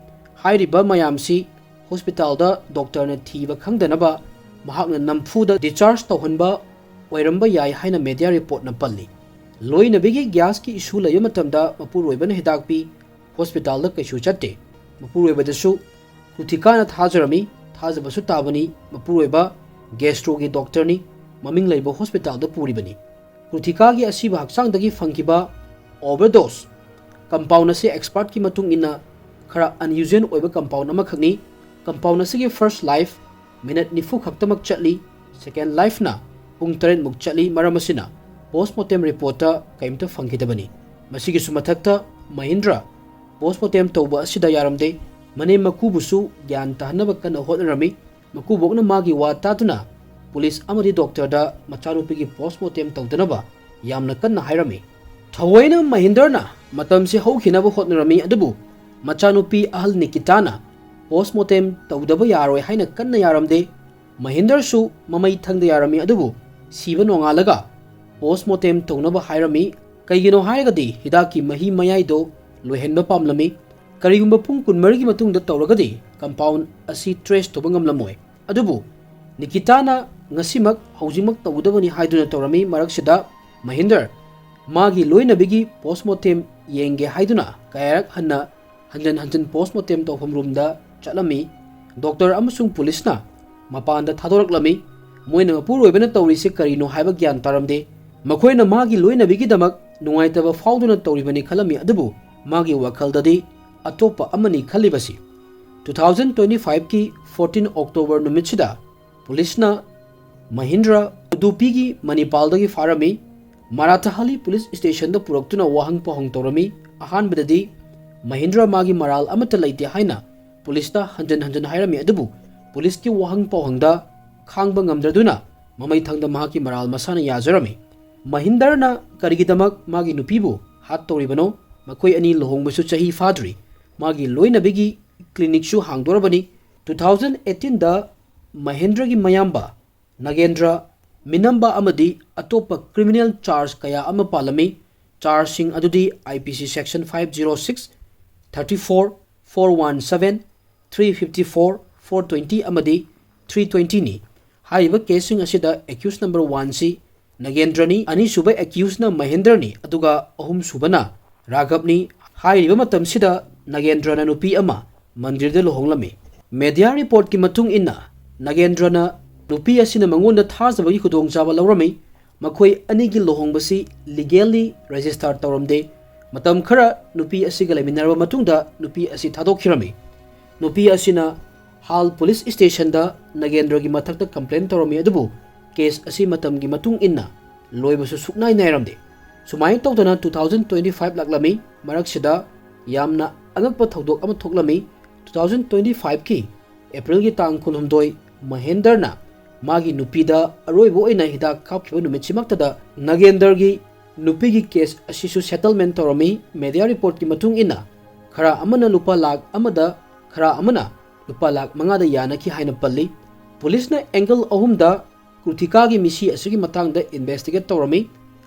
ꯍꯥꯏꯔꯤꯕ ꯃꯌꯥꯝꯁꯤ ꯍꯣꯁꯄꯤꯇꯥꯜꯗ ꯗꯣꯛꯇꯔꯅ ꯊꯤꯕ ꯈꯪꯗꯅꯕ ꯃꯍꯥꯛꯅ ꯅꯝꯐꯨꯗ ꯗꯤꯁꯆꯥꯔꯖ ꯇꯧꯍꯟꯕ ꯑꯣꯏꯔꯝꯕ ꯌꯥꯏ ꯍꯥꯏꯅ ꯃꯦꯗꯤꯌꯥ ꯔꯤꯄꯣꯔꯠꯅ ꯄꯜꯂꯤ꯫ ꯂꯣꯏꯅꯕꯤꯒꯤ ꯒ꯭ꯌꯥꯁꯀꯤ ꯏꯁꯨ ꯂꯩꯕ ꯃꯇꯝꯗ ꯃꯄꯨꯔꯣꯏꯕꯅ ꯍꯤꯗꯥꯛ ꯄꯤ, ꯍꯣꯁꯄꯤꯇꯥꯜꯗ ꯀꯩꯁꯨ ꯆꯠꯇꯦ꯫ ꯃꯄꯨꯔꯣꯏꯕꯗꯁꯨ ꯀ꯭ꯔꯨꯊꯤꯀꯥꯅ ꯊꯥꯖꯔꯝꯃꯤ, ꯊꯥꯖꯕꯁꯨ ꯇꯥꯕꯅꯤ꯫ ꯃꯄꯨꯔꯣꯏꯕ ꯒꯦꯁꯇ꯭ꯔꯣꯒꯤ ꯗꯣꯛꯇꯔꯅꯤ, ꯃꯃꯤꯡ ꯂꯩꯕ ꯍꯣꯁꯄꯤꯇꯥꯜꯗ ꯄꯨꯔꯤꯕꯅꯤ꯫ ꯀ꯭ꯔꯨꯊꯤꯀꯥꯒꯤ ꯑꯁꯤꯕ ꯍꯛꯆꯥꯡꯗꯒꯤ ꯐꯪꯈꯤꯕ ꯑꯣꯚꯔꯗꯣꯁ꯫ ꯀꯝꯄꯥꯎꯟ ꯑꯁꯤ ꯑꯦꯛꯁꯄꯥꯔꯠꯀꯤ ꯃꯇꯨꯡ ꯏꯟꯅ ꯈꯔ ꯑꯟꯌꯨꯖꯨꯑꯦꯜ ꯑꯣꯏꯕ ꯀꯝꯄꯥꯎꯟ ꯑꯃꯈꯛꯅꯤ꯫ ꯀꯝꯄꯥꯎꯟ ꯑꯁꯤꯒꯤ ꯐꯥꯔꯁ ꯂꯥꯏꯐ ꯃꯤꯅꯠ ꯅꯤꯐꯨ ꯈꯛꯇꯃꯛ ꯆꯠꯂꯤ, ꯁꯦꯀꯦꯟ ꯂꯥꯏꯐꯅ ꯄꯨꯡ ꯇꯔꯦꯠꯃꯨꯛ ꯆꯠꯂꯤ꯫ ꯃꯔꯝ ꯑꯁꯤꯅ ꯄꯣꯁꯃꯣꯔꯇꯦꯝ ꯔꯤꯄꯣꯔꯠꯇ ꯀꯔꯤꯝꯇ ꯐꯪꯈꯤꯗꯕꯅꯤ꯫ ꯃꯁꯤꯒꯤꯁꯨ ꯃꯊꯛꯇ ꯃꯍꯤꯟꯗ꯭ꯔ ꯄꯣꯁꯃꯣꯔꯇꯦꯝ ꯇꯧꯕ ꯑꯁꯤꯗ ꯌꯥꯔꯝꯗꯦ꯫ ꯃꯅꯦꯝ ꯃꯀꯨꯕꯨꯁꯨ ꯒ꯭ꯌꯥꯟ ꯇꯥꯍꯟꯅꯕ ꯀꯟꯅ ꯍꯣꯠꯅꯔꯝꯃꯤ꯫ ꯃꯀꯨꯕꯣꯛꯅ ꯃꯥꯒꯤ ꯋꯥ ꯇꯥꯗꯨꯅ ꯄꯨꯂꯤꯁ ꯑꯃꯗꯤ ꯗꯣꯛꯇꯔꯗ ꯃꯆꯥꯅꯨꯄꯤꯒꯤ ꯄꯣꯁꯃꯣꯔꯇꯦꯝ ꯇꯧꯗꯅꯕ ꯌꯥꯝꯅ ꯀꯟꯅ ꯍꯥꯏꯔꯝꯃꯤ꯫ ꯊꯑꯣꯏꯅ ꯃꯍꯤꯟꯗꯔꯅ ꯃꯇꯝꯁꯤ ꯍꯧꯈꯤꯅꯕ ꯍꯣꯠꯅꯔꯝꯃꯤ, ꯑꯗꯨꯕꯨ ꯃꯆꯥꯅꯨꯄꯤ ꯑꯍꯜ ꯅꯤꯀꯤꯇꯥꯅ ꯄꯣꯁꯃꯣꯔꯇꯦꯝ ꯇꯧꯗꯕ ꯌꯥꯔꯣꯏ ꯍꯥꯏꯅ ꯀꯟꯅ ꯌꯥꯔꯝꯗꯦ꯫ ꯃꯍꯤꯟꯗꯔꯁꯨ ꯃꯃꯩ ꯊꯪꯗ ꯌꯥꯔꯝꯃꯤ, ꯑꯗꯨꯕꯨ ꯁꯤꯕ ꯅꯣꯡꯉꯥꯜꯂꯒ ꯄꯣꯁꯃꯣꯔꯇꯦꯝ ꯇꯧꯅꯕ ꯍꯥꯏꯔꯝꯃꯤ꯫ ꯀꯩꯒꯤꯅꯣ ꯍꯥꯏꯔꯒꯗꯤ ꯍꯤꯗꯥꯛꯀꯤ ꯃꯍꯤ ꯃꯌꯥꯏꯗꯣ ꯂꯣꯏꯍꯟꯕ ꯄꯥꯝꯂꯝꯃꯤ꯫ ꯀꯔꯤꯒꯨꯝꯕ ꯄꯨꯡ ꯀꯨꯟꯃꯔꯤꯒꯤ ꯃꯇꯨꯡꯗ ꯇꯧꯔꯒꯗꯤ ꯀꯝꯄꯥꯎꯟ ꯑꯁꯤ ꯇ꯭ꯔꯦꯁ ꯇꯧꯕ ꯉꯝꯂꯝꯃꯣꯏ꯫ ꯑꯗꯨꯕꯨ ꯅꯤꯀꯤꯇꯥꯅ ꯉꯁꯤꯃꯛ ꯍꯧꯖꯤꯛꯃꯛ ꯇꯧꯒꯗꯕꯅꯤ ꯍꯥꯏꯗꯨꯅ ꯇꯧꯔꯝꯃꯤ꯫ ꯃꯔꯛꯁꯤꯗ ꯃꯍꯤꯟꯗꯔ ꯃꯥꯒꯤ ꯂꯣꯏꯅꯕꯤꯒꯤ ꯄꯣꯁꯃꯣꯔꯇꯦꯝ ꯌꯦꯡꯒꯦ ꯍꯥꯏꯗꯨꯅ ꯀꯌꯥꯔꯛ ꯍꯟꯅ ꯍꯟꯖꯟ ꯍꯟꯖꯟ ꯄꯣꯁꯃꯣꯔꯇꯦꯝ ꯇꯧꯐꯝ ꯔꯨꯝꯗ ꯆꯠꯂꯝꯃꯤ꯫ ꯗꯣꯛꯇꯔ ꯑꯃꯁꯨꯡ ꯄꯨꯂꯤꯁꯅ ꯃꯄꯥꯟꯗ ꯊꯥꯗꯣꯔꯛꯂꯝꯃꯤ꯫ ꯃꯣꯏꯅ ꯃꯄꯨꯔꯣꯏꯕꯅ ꯇꯧꯔꯤꯁꯦ ꯀꯔꯤꯅꯣ ꯍꯥꯏꯕ ꯒ꯭ꯌꯥꯟ ꯇꯥꯔꯝꯗꯦ꯫ ꯃꯈꯣꯏꯅ ꯃꯥꯒꯤ ꯂꯣꯏꯅꯕꯤꯒꯤꯗꯃꯛ ꯅꯨꯡꯉꯥꯏꯇꯕ ꯐꯥꯎꯗꯨꯅ ꯇꯧꯔꯤꯕꯅꯤ ꯈꯜꯂꯝꯃꯤ, ꯑꯗꯨꯕꯨ ꯃꯥꯒꯤ ꯋꯥꯈꯜꯗꯗꯤ ꯑꯇꯣꯞꯄ ꯑꯃꯅꯤ ꯈꯜꯂꯤꯕꯁꯤ꯫ ꯇꯨ ꯊꯥꯎꯖꯟ ꯇ꯭ꯋꯦꯟꯇꯤ ꯐꯥꯏꯚꯀꯤ ꯐꯣꯔꯇꯤꯟ ꯑꯣꯛꯇꯣꯕꯔ ꯅꯨꯃꯤꯠꯁꯤꯗ ꯄꯨꯂꯤꯁꯅ ꯃꯍꯤꯟꯗ꯭ꯔ ꯎꯗꯨꯄꯤꯒꯤ ꯃꯅꯤꯄꯥꯜꯗꯒꯤ ꯐꯥꯔꯝꯃꯤ꯫ ꯃꯔꯥꯊꯍꯥꯂꯤ ꯄꯨꯂꯤꯁ ꯁ꯭ꯇꯦꯁꯟꯗ ꯄꯨꯔꯛꯇꯨꯅ ꯋꯥꯍꯪ ꯄꯥꯎꯍꯪ ꯇꯧꯔꯝꯃꯤ꯫ ꯑꯍꯥꯟꯕꯗꯗꯤ ꯃꯍꯤꯟꯗ꯭ꯔ ꯃꯥꯒꯤ ꯃꯔꯥꯜ ꯑꯃꯠꯇ ꯂꯩꯇꯦ ꯍꯥꯏꯅ ꯄꯨꯂꯤꯁꯇ ꯍꯟꯖꯟ ꯍꯟꯖꯟ ꯍꯥꯏꯔꯝꯃꯤ, ꯑꯗꯨꯕꯨ ꯄꯨꯂꯤꯁꯀꯤ ꯋꯥꯍꯪ ꯄꯥꯎꯍꯪꯗ ꯈꯥꯡꯕ ꯉꯝꯗ꯭ꯔꯗꯨꯅ ꯃꯃꯩ ꯊꯪꯗ ꯃꯍꯥꯛꯀꯤ ꯃꯔꯥꯜ ꯃꯁꯥꯅ ꯌꯥꯖꯔꯝꯃꯤ꯫ ꯃꯍꯤꯟꯗꯔꯅ ꯀꯔꯤꯒꯤꯗꯃꯛ ꯃꯥꯒꯤ ꯅꯨꯄꯤꯕꯨ ꯍꯥꯠꯇꯧꯔꯤꯕꯅꯣ? ꯃꯈꯣꯏ ꯑꯅꯤ ꯂꯨꯍꯣꯡꯕꯁꯨ ꯆꯍꯤ ꯐꯥꯗ꯭ꯔꯤ꯫ ꯃꯥꯒꯤ ꯂꯣꯏꯅꯕꯤꯒꯤ ꯀ꯭ꯂꯤꯅꯤꯛꯁꯨ ꯍꯥꯡꯗꯣꯔꯕꯅꯤ꯫ ꯇꯨ ꯊꯥꯎꯖꯟ ꯑꯩꯠꯇꯤꯟꯗ ꯃꯍꯦꯟꯗ꯭ꯔꯒꯤ ꯃꯌꯥꯝꯕ ꯅꯥꯒꯦꯟꯗ꯭ꯔ, ꯃꯤꯅꯝꯕ ꯑꯃꯗꯤ ꯑꯇꯣꯞꯄ ꯀ꯭ꯔꯤꯃꯤꯅꯦꯜ ꯆꯥꯔꯖ ꯀꯌꯥ ꯑꯃ ꯄꯥꯜꯂꯝꯃꯤ꯫ ꯆꯥꯔꯖꯁꯤꯡ ꯑꯗꯨꯗꯤ ꯑꯥꯏ ꯄꯤ ꯁꯤ section five zero six, thirty four, four one seven, three fifty four, four twenty ꯑꯃꯗꯤ ꯊ꯭ꯔꯤ ꯇ꯭ꯋꯦꯟꯇꯤꯅꯤ꯫ ꯍꯥꯏꯔꯤꯕ ꯀꯦꯁꯁꯤꯡ ꯑꯁꯤꯗ ꯑꯦꯀ꯭ꯌꯨꯁ ꯅꯝꯕꯔ ꯋꯥꯟꯁꯤ ꯅꯥꯒꯦꯟꯗ꯭ꯔꯅꯤ, ꯑꯅꯤꯁꯨꯕ ꯑꯦꯀ꯭ꯌꯨꯁꯅ ꯃꯍꯦꯟꯗ꯭ꯔꯅꯤ, ꯑꯗꯨꯒ ꯑꯍꯨꯝꯁꯨꯕꯅ ꯔꯥꯘꯕꯅꯤ꯫ ꯍꯥꯏꯔꯤꯕ ꯃꯇꯝꯁꯤꯗ ꯅꯥꯒꯦꯟꯗ꯭ꯔꯅ ꯅꯨꯄꯤ ꯑꯃ ꯃꯟꯗꯤꯔꯗ ꯂꯨꯍꯣꯡꯂꯝꯃꯤ꯫ ꯃꯦꯗꯤꯌꯥ ꯔꯤꯄꯣꯔꯠꯀꯤ ꯃꯇꯨꯡ ꯏꯟꯅ, ꯅꯥꯒꯦꯟꯗ꯭ꯔꯅ ꯅꯨꯄꯤ ꯑꯁꯤꯅ ꯃꯉꯣꯟꯗ ꯊꯥꯖꯕꯒꯤ ꯈꯨꯗꯣꯡꯆꯥꯕ ꯂꯧꯔꯝꯃꯤ꯫ ꯃꯈꯣꯏ ꯑꯅꯤꯒꯤ ꯂꯨꯍꯣꯡꯕꯁꯤ ꯂꯤꯒꯦꯜꯂꯤ ꯔꯦꯖꯤꯁꯇꯥꯔ ꯇꯧꯔꯝꯗꯦ꯫ ꯃꯇꯝ ꯈꯔ ꯅꯨꯄꯤ ꯑꯁꯤꯒ ꯂꯩꯃꯤꯟꯅꯔꯕ ꯃꯇꯨꯡꯗ ꯅꯨꯄꯤ ꯑꯁꯤ ꯊꯥꯗꯣꯛꯈꯤꯔꯝꯃꯤ꯫ ꯅꯨꯄꯤ ꯑꯁꯤꯅ ꯍꯥꯜ ꯄꯨꯂꯤꯁ ꯁ꯭ꯇꯦꯁꯟꯗ ꯅꯥꯒꯦꯟꯗ꯭ꯔꯒꯤ ꯃꯊꯛꯇ ꯀꯝꯄ꯭ꯂꯦꯟ ꯇꯧꯔꯝꯃꯤ, ꯑꯗꯨꯕꯨ ꯀꯦꯁ ꯑꯁꯤ ꯃꯇꯝꯒꯤ ꯃꯇꯨꯡ ꯏꯟꯅ ꯂꯣꯏꯕꯁꯨ ꯁꯨꯛꯅꯥꯏ ꯅꯥꯏꯔꯝꯗꯦ꯫ ꯁꯨꯃꯥꯏꯅ ꯇꯧꯗꯅ ꯇꯨ ꯊꯥꯎꯖꯟ ꯇ꯭ꯋꯦꯟꯇꯤ ꯐꯥꯏꯚ ꯂꯥꯛꯂꯝꯃꯤ꯫ ꯃꯔꯛꯁꯤꯗ ꯌꯥꯝꯅ ꯑꯉꯛꯄ ꯊꯧꯗꯣꯛ ꯑꯃ ꯊꯣꯛꯂꯝꯃꯤ꯫ ꯇꯨ ꯊꯥꯎꯖꯟ ꯇ꯭ꯋꯦꯟꯇꯤ ꯐꯥꯏꯚꯀꯤ ꯑꯦꯄ꯭ꯔꯤꯜꯒꯤ ꯇꯥꯡ ꯀꯨꯟꯍꯨꯝꯗꯣꯏ, ꯃꯍꯦꯟꯗꯔꯅ ꯃꯥꯒꯤ ꯅꯨꯄꯤꯗ ꯑꯔꯣꯏꯕ ꯑꯣꯏꯅ ꯍꯤꯗꯥꯛ ꯀꯥꯞꯈꯤꯕ ꯅꯨꯃꯤꯠꯁꯤꯃꯛꯇꯗ ꯅꯥꯒꯦꯟꯗꯔꯒꯤ ꯅꯨꯄꯤꯒꯤ ꯀꯦꯁ ꯑꯁꯤꯁꯨ ꯁꯦꯇꯜꯃꯦꯟ ꯇꯧꯔꯝꯃꯤ꯫ ꯃꯦꯗꯤꯌꯥ ꯔꯤꯄꯣꯔꯠꯀꯤ ꯃꯇꯨꯡ ꯏꯟꯅ, ꯈꯔ ꯑꯃꯅ ꯂꯨꯄꯥ ꯂꯥꯈ ꯑꯃꯗ, ꯈꯔ ꯑꯃꯅ ꯂꯨꯄꯥ ꯂꯥꯈ ꯃꯉꯥꯗ ꯌꯥꯅꯈꯤ ꯍꯥꯏꯅ ꯄꯜꯂꯤ꯫ ꯄꯨꯂꯤꯁꯅ ꯑꯦꯡꯒꯜ ꯑꯍꯨꯝꯗ ꯀ꯭ꯔꯨꯊꯤꯀꯥꯒꯤ ꯃꯤꯁꯤ ꯑꯁꯤꯒꯤ ꯃꯇꯥꯡꯗ ꯏꯟꯚꯦꯁꯇꯤꯒꯦꯠ ꯇꯧꯔꯝꯃꯤ꯫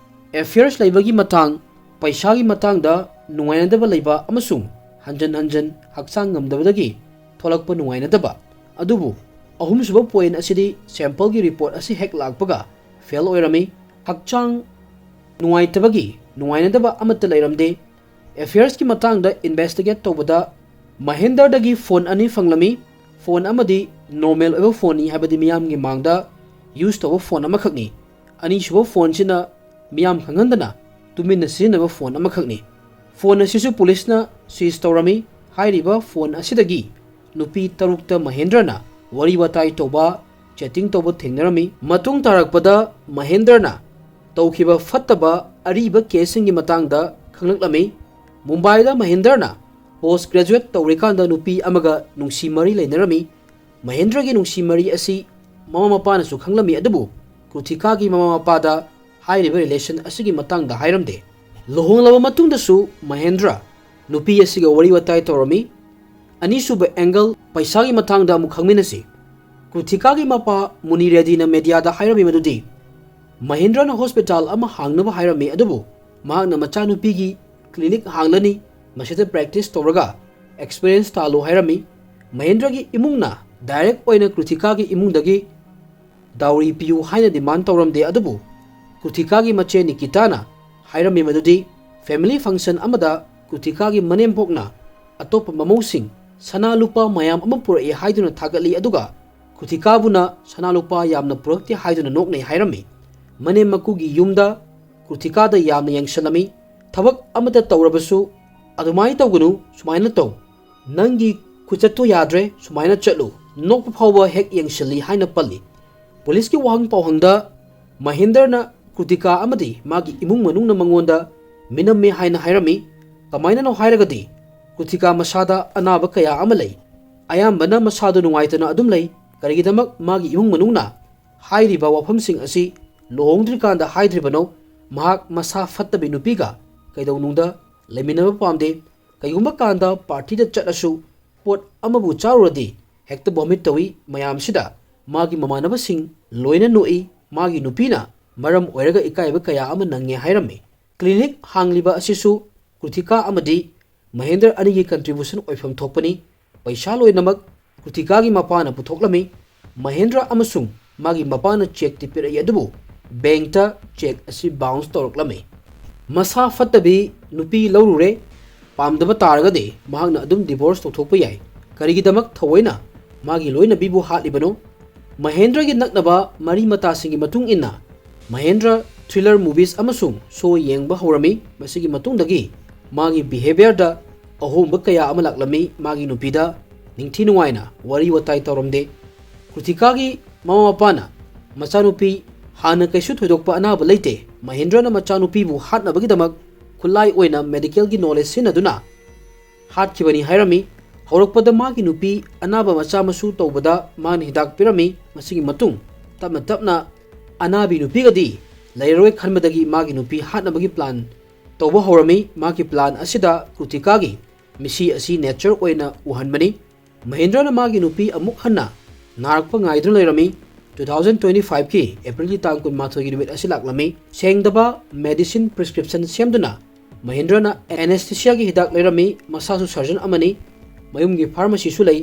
ꯑꯦꯐꯤꯌꯔꯁ ꯂꯩꯕꯒꯤ ꯃꯇꯥꯡ, ꯄꯩꯁꯥꯒꯤ ꯃꯇꯥꯡꯗ ꯅꯨꯡꯉꯥꯏꯅꯗꯕ ꯂꯩꯕ ꯑꯃꯁꯨꯡ ꯍꯟꯖꯟ ꯍꯟꯖꯟ ꯍꯛꯆꯥꯡ ꯉꯝꯗꯕꯗꯒꯤ ꯊꯣꯛꯂꯛꯄ ꯅꯨꯡꯉꯥꯏꯅꯗꯕ꯫ ꯑꯗꯨꯕꯨ ꯑꯍꯨꯝꯁꯨꯕ ꯄꯣꯏꯟ ꯑꯁꯤꯗꯤ ꯁꯦꯝꯄꯜꯒꯤ ꯔꯤꯄꯣꯔꯠ ꯑꯁꯤ ꯍꯦꯛ ꯂꯥꯛꯄꯒ ꯐꯦꯜ ꯑꯣꯏꯔꯝꯃꯤ꯫ ꯍꯛꯆꯥꯡ ꯅꯨꯡꯉꯥꯏꯇꯕꯒꯤ ꯅꯨꯡꯉꯥꯏꯅꯗꯕ ꯑꯃꯠꯇ ꯂꯩꯔꯝꯗꯦ꯫ ꯑꯦꯐꯤꯌꯔꯁꯀꯤ ꯃꯇꯥꯡꯗ ꯏꯟꯚꯦꯁꯇꯤꯒꯦꯠ ꯇꯧꯕꯗ ꯃꯍꯦꯟꯗꯔꯗꯒꯤ ꯐꯣꯟ ꯑꯅꯤ ꯐꯪꯂꯝꯃꯤ꯫ ꯐꯣꯟ ꯑꯃꯗꯤ ꯅꯣꯔꯃꯦꯜ ꯑꯣꯏꯕ ꯐꯣꯟꯅꯤ, ꯍꯥꯏꯕꯗꯤ ꯃꯤꯌꯥꯝꯒꯤ ꯃꯥꯡꯗ ꯌꯨꯁ ꯇꯧꯕ ꯐꯣꯟ ꯑꯃꯈꯛꯅꯤ꯫ ꯑꯅꯤꯁꯨꯕ ꯐꯣꯟꯁꯤꯅ ꯃꯤꯌꯥꯝ ꯈꯪꯍꯟꯗꯅ ꯇꯨꯃꯤꯟꯅ ꯁꯤꯖꯤꯟꯅꯕ ꯐꯣꯟ ꯑꯃꯈꯛꯅꯤ꯫ ꯐꯣꯟ ꯑꯁꯤꯁꯨ ꯄꯨꯂꯤꯁꯅ ꯁꯤꯖ ꯇꯧꯔꯝꯃꯤ꯫ ꯍꯥꯏꯔꯤꯕ ꯐꯣꯟ ꯑꯁꯤꯗꯒꯤ ꯅꯨꯄꯤ ꯇꯔꯨꯛꯇ ꯃꯍꯦꯟꯗ꯭ꯔꯅ ꯋꯥꯔꯤ ꯋꯥꯇꯥꯏ ꯇꯧꯕ, ꯆꯦꯇꯤꯡ ꯇꯧꯕ ꯊꯦꯡꯅꯔꯝꯃꯤ꯫ ꯃꯇꯨꯡ ꯇꯥꯔꯛꯄꯗ ꯃꯍꯦꯟꯗ꯭ꯔꯅ ꯇꯧꯈꯤꯕ ꯐꯠꯇꯕ ꯑꯔꯤꯕ ꯀꯦꯁꯁꯤꯡꯒꯤ ꯃꯇꯥꯡꯗ ꯈꯪꯂꯛꯂꯝꯃꯤ꯫ ꯃꯨꯝꯕꯥꯏꯗ ꯃꯍꯦꯟꯗ꯭ꯔꯅ ꯄꯣꯁ ꯒ꯭ꯔꯦꯖꯨꯑꯦꯠ ꯇꯧꯔꯤꯀꯥꯟꯗ ꯅꯨꯄꯤ ꯑꯃꯒ ꯅꯨꯡꯁꯤ ꯃꯔꯤ ꯂꯩꯅꯔꯝꯃꯤ꯫ ꯃꯍꯦꯟꯗ꯭ꯔꯒꯤ ꯅꯨꯡꯁꯤ ꯃꯔꯤ ꯑꯁꯤ ꯃꯃꯥ ꯃꯄꯥꯅꯁꯨ ꯈꯪꯂꯝꯃꯤ, ꯑꯗꯨꯕꯨ ꯀ꯭ꯔꯨꯊꯤꯀꯥꯒꯤ ꯃꯃꯥ ꯃꯄꯥꯗ ꯍꯥꯏꯔꯤꯕ ꯔꯤꯂꯦꯁꯟ ꯑꯁꯤꯒꯤ ꯃꯇꯥꯡꯗ ꯍꯥꯏꯔꯝꯗꯦ꯫ ꯂꯨꯍꯣꯡꯂꯕ ꯃꯇꯨꯡꯗꯁꯨ ꯃꯍꯦꯟꯗ꯭ꯔ ꯅꯨꯄꯤ ꯑꯁꯤꯒ ꯋꯥꯔꯤ ꯋꯥꯇꯥꯏ ꯇꯧꯔꯝꯃꯤ꯫ ꯑꯅꯤꯁꯨꯕ ꯑꯦꯡꯒꯜ, ꯄꯩꯁꯥꯒꯤ ꯃꯇꯥꯡꯗ ꯑꯃꯨꯛ ꯈꯪꯃꯤꯟꯅꯁꯤ꯫ ꯀ꯭ꯔꯨꯊꯤꯀꯥꯒꯤ ꯃꯄꯥ ꯃꯨꯅꯤ ꯔꯦꯗꯤꯅ ꯃꯦꯗꯤꯌꯥꯗ ꯍꯥꯏꯔꯝꯃꯤ ꯃꯗꯨꯗꯤ ꯃꯍꯦꯟꯗ꯭ꯔꯅ ꯍꯣꯁꯄꯤꯇꯥꯜ ꯑꯃ ꯍꯥꯡꯅꯕ ꯍꯥꯏꯔꯝꯃꯤ, ꯑꯗꯨꯕꯨ ꯃꯍꯥꯛꯅ ꯃꯆꯥꯅꯨꯄꯤꯒꯤ ꯀ꯭ꯂꯤꯅꯤꯛ ꯍꯥꯡꯂꯅꯤ, ꯃꯁꯤꯗ ꯄ꯭ꯔꯦꯛꯇꯤꯁ ꯇꯧꯔꯒ ꯑꯦꯛꯁꯄꯤꯔꯤꯌꯦꯟꯁ ꯇꯥꯜꯂꯨ ꯍꯥꯏꯔꯝꯃꯤ꯫ ꯃꯍꯦꯟꯗ꯭ꯔꯒꯤ ꯏꯃꯨꯡꯅ ꯗꯥꯏꯔꯦꯛ ꯑꯣꯏꯅ ꯀ꯭ꯔꯨꯊꯤꯀꯥꯒꯤ ꯏꯃꯨꯡꯗꯒꯤ ꯗꯥꯎꯔꯤ ꯄꯤꯌꯨ ꯍꯥꯏꯅ ꯗꯤꯃꯥꯟ ꯇꯧꯔꯝꯗꯦ, ꯑꯗꯨꯕꯨ ꯀ꯭ꯔꯨꯊꯤꯀꯥꯒꯤ ꯃꯆꯦ ꯅꯤꯀꯤꯇꯥꯅ ꯍꯥꯏꯔꯝꯃꯤ ꯃꯗꯨꯗꯤ ꯐꯦꯃꯤꯂꯤ ꯐꯪꯁꯟ ꯑꯃꯗ ꯀ꯭ꯔꯨꯊꯤꯀꯥꯒꯤ ꯃꯅꯦꯝꯄꯣꯛꯅ ꯑꯇꯣꯞꯄ ꯃꯃꯧꯁꯤꯡ ꯁꯅꯥ ꯂꯨꯄꯥ ꯃꯌꯥꯝ ꯑꯃ ꯄꯨꯔꯛꯏ ꯍꯥꯏꯗꯨꯅ ꯊꯥꯒꯠꯂꯤ, ꯑꯗꯨꯒ ꯀ꯭ꯔꯨꯊꯤꯀꯥꯕꯨꯅ ꯁꯅꯥ ꯂꯨꯄꯥ ꯌꯥꯝꯅ ꯄꯨꯔꯛꯇꯦ ꯍꯥꯏꯗꯨꯅ ꯅꯣꯛꯅꯩ ꯍꯥꯏꯔꯝꯃꯤ꯫ ꯃꯅꯦꯝ ꯃꯀꯨꯒꯤ ꯌꯨꯝꯗ ꯀ꯭ꯔꯨꯊꯤꯀꯥꯗ ꯌꯥꯝꯅ ꯌꯦꯡꯁꯤꯜꯂꯝꯃꯤ꯫ ꯊꯕꯛ ꯑꯃꯠꯇ ꯇꯧꯔꯕꯁꯨ "ꯑꯗꯨꯃꯥꯏꯅ ꯇꯧꯒꯅꯨ, ꯁꯨꯃꯥꯏꯅ ꯇꯧ, ꯅꯪꯒꯤ ꯈꯨꯆꯠꯇꯨ ꯌꯥꯗ꯭ꯔꯦ, ꯁꯨꯃꯥꯏꯅ ꯆꯠꯂꯨ, ꯅꯣꯛꯄ ꯐꯥꯎꯕ ꯍꯦꯛ ꯌꯦꯡꯁꯤꯜꯂꯤ" ꯍꯥꯏꯅ ꯄꯜꯂꯤ꯫ ꯄꯨꯂꯤꯁꯀꯤ ꯋꯥꯍꯪ ꯄꯥꯎꯍꯪꯗ ꯃꯍꯦꯟꯗꯔꯅ ꯀ꯭ꯔꯨꯇꯤꯀꯥ ꯑꯃꯗꯤ ꯃꯥꯒꯤ ꯏꯃꯨꯡ ꯃꯅꯨꯡꯅ ꯃꯉꯣꯟꯗ ꯃꯤꯅꯝꯃꯦ ꯍꯥꯏꯅ ꯍꯥꯏꯔꯝꯃꯤ꯫ ꯀꯃꯥꯏꯅꯅꯣ ꯍꯥꯏꯔꯒꯗꯤ ꯀ꯭ꯔꯨꯇꯤꯀꯥ ꯃꯁꯥꯗ ꯑꯅꯥꯕ ꯀꯌꯥ ꯑꯃ ꯂꯩ꯫ ꯑꯌꯥꯝꯕꯅ ꯃꯁꯥꯗꯨ ꯅꯨꯡꯉꯥꯏꯇꯅ ꯑꯗꯨꯝ ꯂꯩ꯫ ꯀꯔꯤꯒꯤꯗꯃꯛ ꯃꯥꯒꯤ ꯏꯃꯨꯡ ꯃꯅꯨꯡꯅ ꯍꯥꯏꯔꯤꯕ ꯋꯥꯐꯝꯁꯤꯡ ꯑꯁꯤ ꯂꯨꯍꯣꯡꯗ꯭ꯔꯤꯀꯥꯟꯗ ꯍꯥꯏꯗ꯭ꯔꯤꯕꯅꯣ? ꯃꯍꯥꯛ ꯃꯁꯥ ꯐꯠꯇꯕꯤ ꯅꯨꯄꯤꯒ ꯀꯩꯗꯧꯅꯨꯡꯗ ꯂꯩꯃꯤꯟꯅꯕ ꯄꯥꯝꯗꯦ꯫ ꯀꯩꯒꯨꯝꯕ ꯀꯥꯟꯗ ꯄꯥꯔꯇꯤꯗ ꯆꯠꯂꯁꯨ ꯄꯣꯠ ꯑꯃꯕꯨ ꯆꯥꯔꯨꯔꯗꯤ ꯍꯦꯛꯇ ꯚꯣꯃꯤꯠ ꯇꯧꯏ꯫ ꯃꯌꯥꯝꯁꯤꯗ ꯃꯥꯒꯤ ꯃꯃꯥꯟꯅꯕꯁꯤꯡ ꯂꯣꯏꯅ ꯅꯣꯛꯏ꯫ ꯃꯥꯒꯤ ꯅꯨꯄꯤꯅ ꯃꯔꯝ ꯑꯣꯏꯔꯒ ꯏꯀꯥꯏꯕ ꯀꯌꯥ ꯑꯃ ꯅꯪꯉꯦ ꯍꯥꯏꯔꯝꯃꯤ꯫ ꯀ꯭ꯂꯤꯅꯤꯛ ꯍꯥꯡꯂꯤꯕ ꯑꯁꯤꯁꯨ ꯀ꯭ꯔꯨꯇꯤꯀꯥ ꯑꯃꯗꯤ ꯃꯍꯦꯟꯗ꯭ꯔ ꯑꯅꯤꯒꯤ ꯀꯟꯇ꯭ꯔꯤꯕ꯭ꯌꯨꯁꯟ ꯑꯣꯏꯐꯝ ꯊꯣꯛꯄꯅꯤ꯫ ꯄꯩꯁꯥ ꯂꯣꯏꯅꯃꯛ ꯀ꯭ꯔꯨꯇꯤꯀꯥꯒꯤ ꯃꯄꯥꯅ ꯄꯨꯊꯣꯛꯂꯝꯃꯤ꯫ ꯃꯍꯦꯟꯗ꯭ꯔ ꯑꯃꯁꯨꯡ ꯃꯥꯒꯤ ꯃꯄꯥꯅ ꯆꯦꯛꯇꯤ ꯄꯤꯔꯛꯏ, ꯑꯗꯨꯕꯨ ꯕꯦꯡꯛꯇ ꯆꯦꯛ ꯑꯁꯤ ꯕꯥꯎꯟꯁ ꯇꯧꯔꯛꯂꯝꯃꯤ꯫ ꯃꯁꯥ ꯐꯠꯇꯕꯤ ꯅꯨꯄꯤ ꯂꯧꯔꯨꯔꯦ꯫ ꯄꯥꯝꯗꯕ ꯇꯥꯔꯒꯗꯤ ꯃꯍꯥꯛꯅ ꯑꯗꯨꯝ ꯗꯤꯚꯣꯔꯁ ꯇꯧꯊꯣꯛꯄ ꯌꯥꯏ꯫ ꯀꯔꯤꯒꯤꯗꯃꯛ ꯊꯑꯣꯏꯅ ꯃꯥꯒꯤ ꯂꯣꯏꯅꯕꯤꯕꯨ ꯍꯥꯠꯂꯤꯕꯅꯣ? ꯃꯍꯦꯟꯗ꯭ꯔꯒꯤ ꯅꯛꯅꯕ ꯃꯔꯤ ꯃꯇꯥꯁꯤꯡꯒꯤ ꯃꯇꯨꯡ ꯏꯟꯅ, ꯃꯍꯦꯟꯗ꯭ꯔ ꯊ꯭ꯔꯤꯂꯔ ꯃꯨꯚꯤꯁ ꯑꯃꯁꯨꯡ ꯁꯣ ꯌꯦꯡꯕ ꯍꯧꯔꯝꯃꯤ꯫ ꯃꯁꯤꯒꯤ ꯃꯇꯨꯡꯗꯒꯤ ꯃꯥꯒꯤ ꯕꯤꯍꯦꯕꯤꯌꯔꯗ ꯑꯍꯣꯡꯕ ꯀꯌꯥ ꯑꯃ ꯂꯥꯛꯂꯝꯃꯤ꯫ ꯃꯥꯒꯤ ꯅꯨꯄꯤꯗ ꯅꯤꯡꯊꯤ ꯅꯨꯡꯉꯥꯏꯅ ꯋꯥꯔꯤ ꯋꯥꯇꯥꯏ ꯇꯧꯔꯝꯗꯦ꯫ ꯀ꯭ꯔꯨꯇꯤꯀꯥꯒꯤ ꯃꯃꯥ ꯃꯄꯥꯅ ꯃꯆꯥꯅꯨꯄꯤ ꯍꯥꯟꯅ ꯀꯩꯁꯨ ꯊꯣꯏꯗꯣꯛꯄ ꯑꯅꯥꯕ ꯂꯩꯇꯦ, ꯃꯍꯦꯟꯗ꯭ꯔꯅ ꯃꯆꯥꯅꯨꯄꯤꯕꯨ ꯍꯥꯠꯅꯕꯒꯤꯗꯃꯛ ꯈꯨꯠꯂꯥꯏ ꯑꯣꯏꯅ ꯃꯦꯗꯤꯀꯦꯜꯒꯤ ꯅꯣꯂꯦꯖ ꯁꯤꯖꯤꯟꯅꯗꯨꯅ ꯍꯥꯠꯈꯤꯕꯅꯤ ꯍꯥꯏꯔꯝꯃꯤ꯫ ꯍꯧꯔꯛꯄꯗ ꯃꯥꯒꯤ ꯅꯨꯄꯤ ꯑꯅꯥꯕ ꯃꯆꯥ ꯃꯁꯨ ꯇꯧꯕꯗ ꯃꯥꯅ ꯍꯤꯗꯥꯛ ꯄꯤꯔꯝꯃꯤ꯫ ꯃꯁꯤꯒꯤ ꯃꯇꯨꯡ ꯇꯞꯅ ꯇꯞꯅ ꯑꯅꯥꯕꯤ ꯅꯨꯄꯤꯒꯗꯤ ꯂꯩꯔꯔꯣꯏ ꯈꯟꯕꯗꯒꯤ ꯃꯥꯒꯤ ꯅꯨꯄꯤ ꯍꯥꯠꯅꯕꯒꯤ ꯄ꯭ꯂꯥꯟ ꯇꯧꯕ ꯍꯧꯔꯝꯃꯤ꯫ ꯃꯥꯒꯤ ꯄ꯭ꯂꯥꯟ ꯑꯁꯤꯗ ꯀ꯭ꯔꯨꯇꯤꯀꯥꯒꯤ ꯃꯤꯁꯤ ꯑꯁꯤ ꯅꯦꯆꯔ ꯑꯣꯏꯅ ꯎꯍꯟꯕꯅꯤ꯫ ꯃꯍꯦꯟꯗ꯭ꯔꯅ ꯃꯥꯒꯤ ꯅꯨꯄꯤ ꯑꯃꯨꯛ ꯍꯟꯅ ꯅꯥꯔꯛꯄ ꯉꯥꯏꯗꯨꯅ ꯂꯩꯔꯝꯃꯤ꯫ ꯇꯨ ꯊꯥꯎꯖꯟ ꯇ꯭ꯋꯦꯟꯇꯤ ꯐꯥꯏꯚꯀꯤ ꯑꯦꯄ꯭ꯔꯤꯜꯒꯤ ꯇꯥꯡ ꯀꯨꯟꯃꯥꯊꯣꯏꯒꯤ ꯅꯨꯃꯤꯠ ꯑꯁꯤ ꯂꯥꯛꯂꯝꯃꯤ꯫ ꯁꯦꯡꯗꯕ ꯃꯦꯗꯤꯁꯤꯟ ꯄ꯭ꯔꯤꯁꯀ꯭ꯔꯤꯞꯁꯟ ꯁꯦꯝꯗꯨꯅ ꯃꯍꯦꯟꯗ꯭ꯔꯅ ꯑꯦꯅꯦꯁꯊꯤꯁꯤꯌꯥꯒꯤ ꯍꯤꯗꯥꯛ ꯂꯩꯔꯝꯃꯤ꯫ ꯃꯁꯥꯁꯨ ꯁꯔꯖꯟ ꯑꯃꯅꯤ꯫ ꯃꯌꯨꯝꯒꯤ ꯐꯥꯔꯃꯥꯁꯤꯁꯨ ꯂꯩ꯫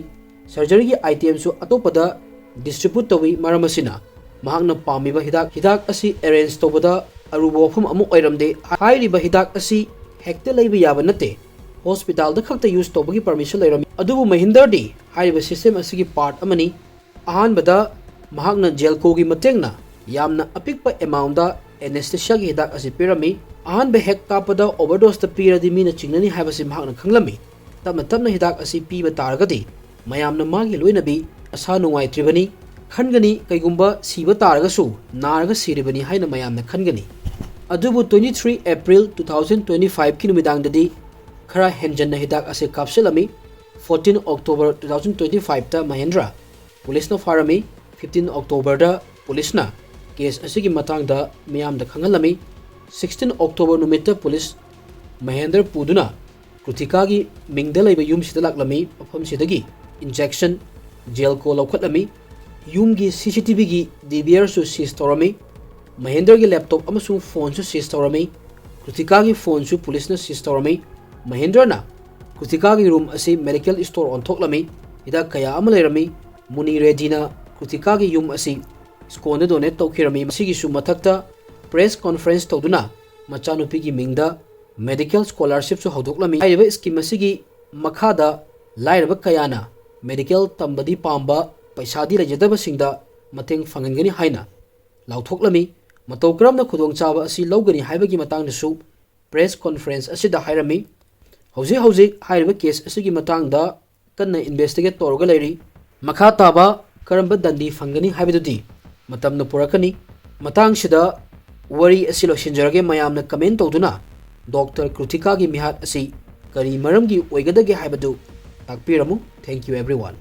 ꯁꯔꯖꯔꯤꯒꯤ ꯑꯥꯏꯇꯦꯝꯁꯨ ꯑꯇꯣꯞꯄꯗ ꯗꯤꯁꯇ꯭ꯔꯤꯕ꯭ꯌꯨꯠ ꯇꯧꯏ꯫ ꯃꯔꯝ ꯑꯁꯤꯅ ꯃꯍꯥꯛꯅ ꯄꯥꯝꯃꯤꯕ ꯍꯤꯗꯥꯛ, ꯍꯤꯗꯥꯛ ꯑꯁꯤ ꯑꯦꯔꯦꯟꯖ ꯇꯧꯕꯗ ꯑꯔꯨꯕ ꯋꯥꯐꯝ ꯑꯃ ꯑꯣꯏꯔꯝꯗꯦ꯫ ꯍꯥꯏꯔꯤꯕ ꯍꯤꯗꯥꯛ ꯑꯁꯤ ꯍꯦꯛꯇ ꯂꯩꯕ ꯌꯥꯕ ꯅꯠꯇꯦ꯫ ꯍꯣꯁꯄꯤꯇꯥꯜꯗ ꯈꯛꯇ ꯌꯨꯁ ꯇꯧꯕꯒꯤ ꯄꯔꯃꯤꯁꯟ ꯂꯩꯔꯝꯃꯤ꯫ ꯑꯗꯨꯕꯨ ꯃꯍꯤꯟꯗꯔꯗꯤ ꯍꯥꯏꯔꯤꯕ ꯁꯤꯁꯇꯦꯝ ꯑꯁꯤꯒꯤ ꯄꯥꯔꯠ ꯑꯃꯅꯤ꯫ ꯑꯍꯥꯟꯕꯗ ꯃꯍꯥꯛꯅ ꯖꯦꯜꯀꯣꯒꯤ ꯃꯇꯦꯡꯅ ꯌꯥꯝꯅ ꯑꯄꯤꯛꯄ ꯑꯦꯃꯥꯎꯟꯗ ꯑꯦꯅꯦꯁꯊꯦꯁꯤꯌꯥꯒꯤ ꯍꯤꯗꯥꯛ ꯑꯁꯤ ꯄꯤꯔꯝꯃꯤ꯫ ꯑꯍꯥꯟꯕ ꯍꯦꯛ ꯀꯥꯞꯄꯗ ꯑꯣꯚꯔꯗꯣꯁꯇ ꯄꯤꯔꯗꯤ ꯃꯤꯅ ꯆꯤꯡꯅꯅꯤ ꯍꯥꯏꯕꯁꯤ ꯃꯍꯥꯛꯅ ꯈꯪꯂꯝꯃꯤ꯫ ꯇꯞꯅ ꯇꯞꯅ ꯍꯤꯗꯥꯛ ꯑꯁꯤ ꯄꯤꯕ ꯇꯥꯔꯒꯗꯤ ꯃꯌꯥꯝꯅ ꯃꯥꯒꯤ ꯂꯣꯏꯅꯕꯤ ꯃꯁꯥ ꯅꯨꯡꯉꯥꯏꯇ꯭ꯔꯤꯕꯅꯤ ꯈꯟꯒꯅꯤ, ꯀꯩꯒꯨꯝꯕ ꯁꯤꯕ ꯇꯥꯔꯒꯁꯨ ꯅꯥꯔꯒ ꯁꯤꯔꯤꯕꯅꯤ ꯍꯥꯏꯅ ꯃꯌꯥꯝꯅ ꯈꯟꯒꯅꯤ꯫ ꯑꯗꯨꯕꯨ twenty three April two thousand twenty fiveꯀꯤ ꯅꯨꯃꯤꯗꯥꯡꯗꯗꯤ ꯈꯔ ꯍꯦꯟꯖꯟꯅ ꯍꯤꯗꯥꯛ ꯑꯁꯤ ꯀꯥꯞꯁꯤꯜꯂꯝꯃꯤ꯫ Fourteen October two thousand twenty fiveꯇ Mahendra ꯄꯨꯂꯤꯁꯅ ꯐꯥꯔꯝꯃꯤ꯫ ꯐꯤꯐꯇꯤꯟ ꯑꯣꯛꯇꯣꯕꯔꯗ ꯄꯨꯂꯤꯁꯅ ꯀꯦꯁ ꯑꯁꯤꯒꯤ ꯃꯇꯥꯡꯗ ꯃꯤꯌꯥꯝꯗ ꯈꯪꯍꯜꯂꯝꯃꯤ꯫ ꯁꯤꯛꯁꯇꯤꯟ ꯑꯣꯛꯇꯣꯕꯔ ꯅꯨꯃꯤꯠꯇ ꯄꯨꯂꯤꯁ ꯃꯍꯦꯟꯗꯔ ꯄꯨꯗꯨꯅ ꯀ꯭ꯔꯨꯇꯤꯀꯥꯒꯤ ꯃꯤꯡꯗ ꯂꯩꯕ ꯌꯨꯝꯁꯤꯗ ꯂꯥꯛꯂꯝꯃꯤ꯫ ꯃꯐꯝꯁꯤꯗꯒꯤ ꯏꯟꯖꯦꯛꯁꯟ, ꯖꯦꯜ ꯀꯣ ꯂꯧꯈꯠꯂꯝꯃꯤ꯫ ꯌꯨꯝꯒꯤ ꯁꯤ ꯁꯤ ꯇꯤ ꯚꯤꯒꯤ ꯗꯤ ꯚꯤ ꯑꯥꯔꯁꯨ ꯁꯤꯖ ꯇꯧꯔꯝꯃꯤ꯫ ꯃꯍꯦꯟꯗꯔꯒꯤ ꯂꯦꯞꯇꯣꯞ ꯑꯃꯁꯨꯡ ꯐꯣꯟꯁꯨ ꯁꯤꯖ ꯇꯧꯔꯝꯃꯤ꯫ ꯀ꯭ꯔꯨꯇꯤꯀꯥꯒꯤ ꯐꯣꯟꯁꯨ ꯄꯨꯂꯤꯁꯅ ꯁꯤꯖ ꯇꯧꯔꯝꯃꯤ꯫ ꯃꯍꯦꯟꯗꯔꯅ ꯀ꯭ꯔꯨꯇꯤꯀꯥꯒꯤ ꯔꯨꯝ ꯑꯁꯤ ꯃꯦꯗꯤꯀꯦꯜ ꯁ꯭ꯇꯣꯔ ꯑꯣꯟꯊꯣꯛꯂꯝꯃꯤ꯫ ꯍꯤꯗꯥꯛ ꯀꯌꯥ ꯑꯃ ꯂꯩꯔꯝꯃꯤ꯫ ꯃꯨꯅꯤ ꯔꯦꯗꯤꯅ ꯀ꯭ꯔꯨꯇꯤꯀꯥꯒꯤ ꯌꯨꯝ ꯑꯁꯤ ꯁ꯭ꯀꯣꯟꯗ ꯗꯣꯅꯦꯠ ꯇꯧꯈꯤꯔꯝꯃꯤ꯫ ꯃꯁꯤꯒꯤꯁꯨ ꯃꯊꯛꯇ ꯄ꯭ꯔꯦꯁ ꯀꯣꯟꯐꯔꯦꯟꯁ ꯇꯧꯗꯨꯅ ꯃꯆꯥꯅꯨꯄꯤꯒꯤ ꯃꯤꯡꯗ ꯃꯦꯗꯤꯀꯦꯜ ꯁ꯭ꯀꯣꯂꯥꯔꯁꯤꯞꯁꯨ ꯍꯧꯗꯣꯛꯂꯝꯃꯤ꯫ ꯍꯥꯏꯔꯤꯕ ꯁ꯭ꯀꯤꯝ ꯑꯁꯤꯒꯤ ꯃꯈꯥꯗ ꯂꯥꯏꯔꯕ ꯀꯌꯥꯅ ꯃꯦꯗꯤꯀꯦꯜ ꯇꯝꯕꯗꯤ ꯄꯥꯝꯕ ꯄꯩꯁꯥꯗꯤ ꯂꯩꯖꯗꯕꯁꯤꯡꯗ ꯃꯇꯦꯡ ꯐꯪꯍꯟꯒꯅꯤ ꯍꯥꯏꯅ ꯂꯥꯎꯊꯣꯛꯂꯝꯃꯤ꯫ ꯃꯇꯧ ꯀꯔꯝꯅ ꯈꯨꯗꯣꯡꯆꯥꯕ ꯑꯁꯤ ꯂꯧꯒꯅꯤ ꯍꯥꯏꯕꯒꯤ ꯃꯇꯥꯡꯗꯁꯨ ꯄ꯭ꯔꯦꯁ ꯀꯣꯟꯐꯔꯦꯟꯁ ꯑꯁꯤꯗ ꯍꯥꯏꯔꯝꯃꯤ꯫ ꯍꯧꯖꯤꯛ ꯍꯧꯖꯤꯛ ꯍꯥꯏꯔꯤꯕ ꯀꯦꯁ ꯑꯁꯤꯒꯤ ꯃꯇꯥꯡꯗ ꯀꯟꯅ ꯏꯟꯚꯦꯁꯇꯤꯒꯦꯠ ꯇꯧꯔꯒ ꯂꯩꯔꯤ꯫ ꯃꯈꯥ ꯇꯥꯕ ꯀꯔꯝꯕ ꯗꯟꯗꯤ ꯐꯪꯒꯅꯤ ꯍꯥꯏꯕꯗꯨꯗꯤ ꯃꯇꯝꯅ ꯄꯨꯔꯛꯀꯅꯤ꯫ ꯃꯇꯥꯡꯁꯤꯗ ꯋꯥꯔꯤ ꯑꯁꯤ ꯂꯣꯏꯁꯤꯟꯖꯔꯒꯦ꯫ ꯃꯌꯥꯝꯅ ꯀꯃꯦꯟ ꯇꯧꯗꯨꯅ ꯗꯣꯛꯇꯔ ꯀ꯭ꯔꯨꯇꯤꯀꯥꯒꯤ ꯃꯤꯍꯥꯠ ꯑꯁꯤ ꯀꯔꯤ ꯃꯔꯝꯒꯤ ꯑꯣꯏꯒꯗꯒꯦ ꯍꯥꯏꯕꯗꯨ ꯇꯥꯛꯄꯤꯔꯝꯃꯨ꯫ Thank you everyone꯫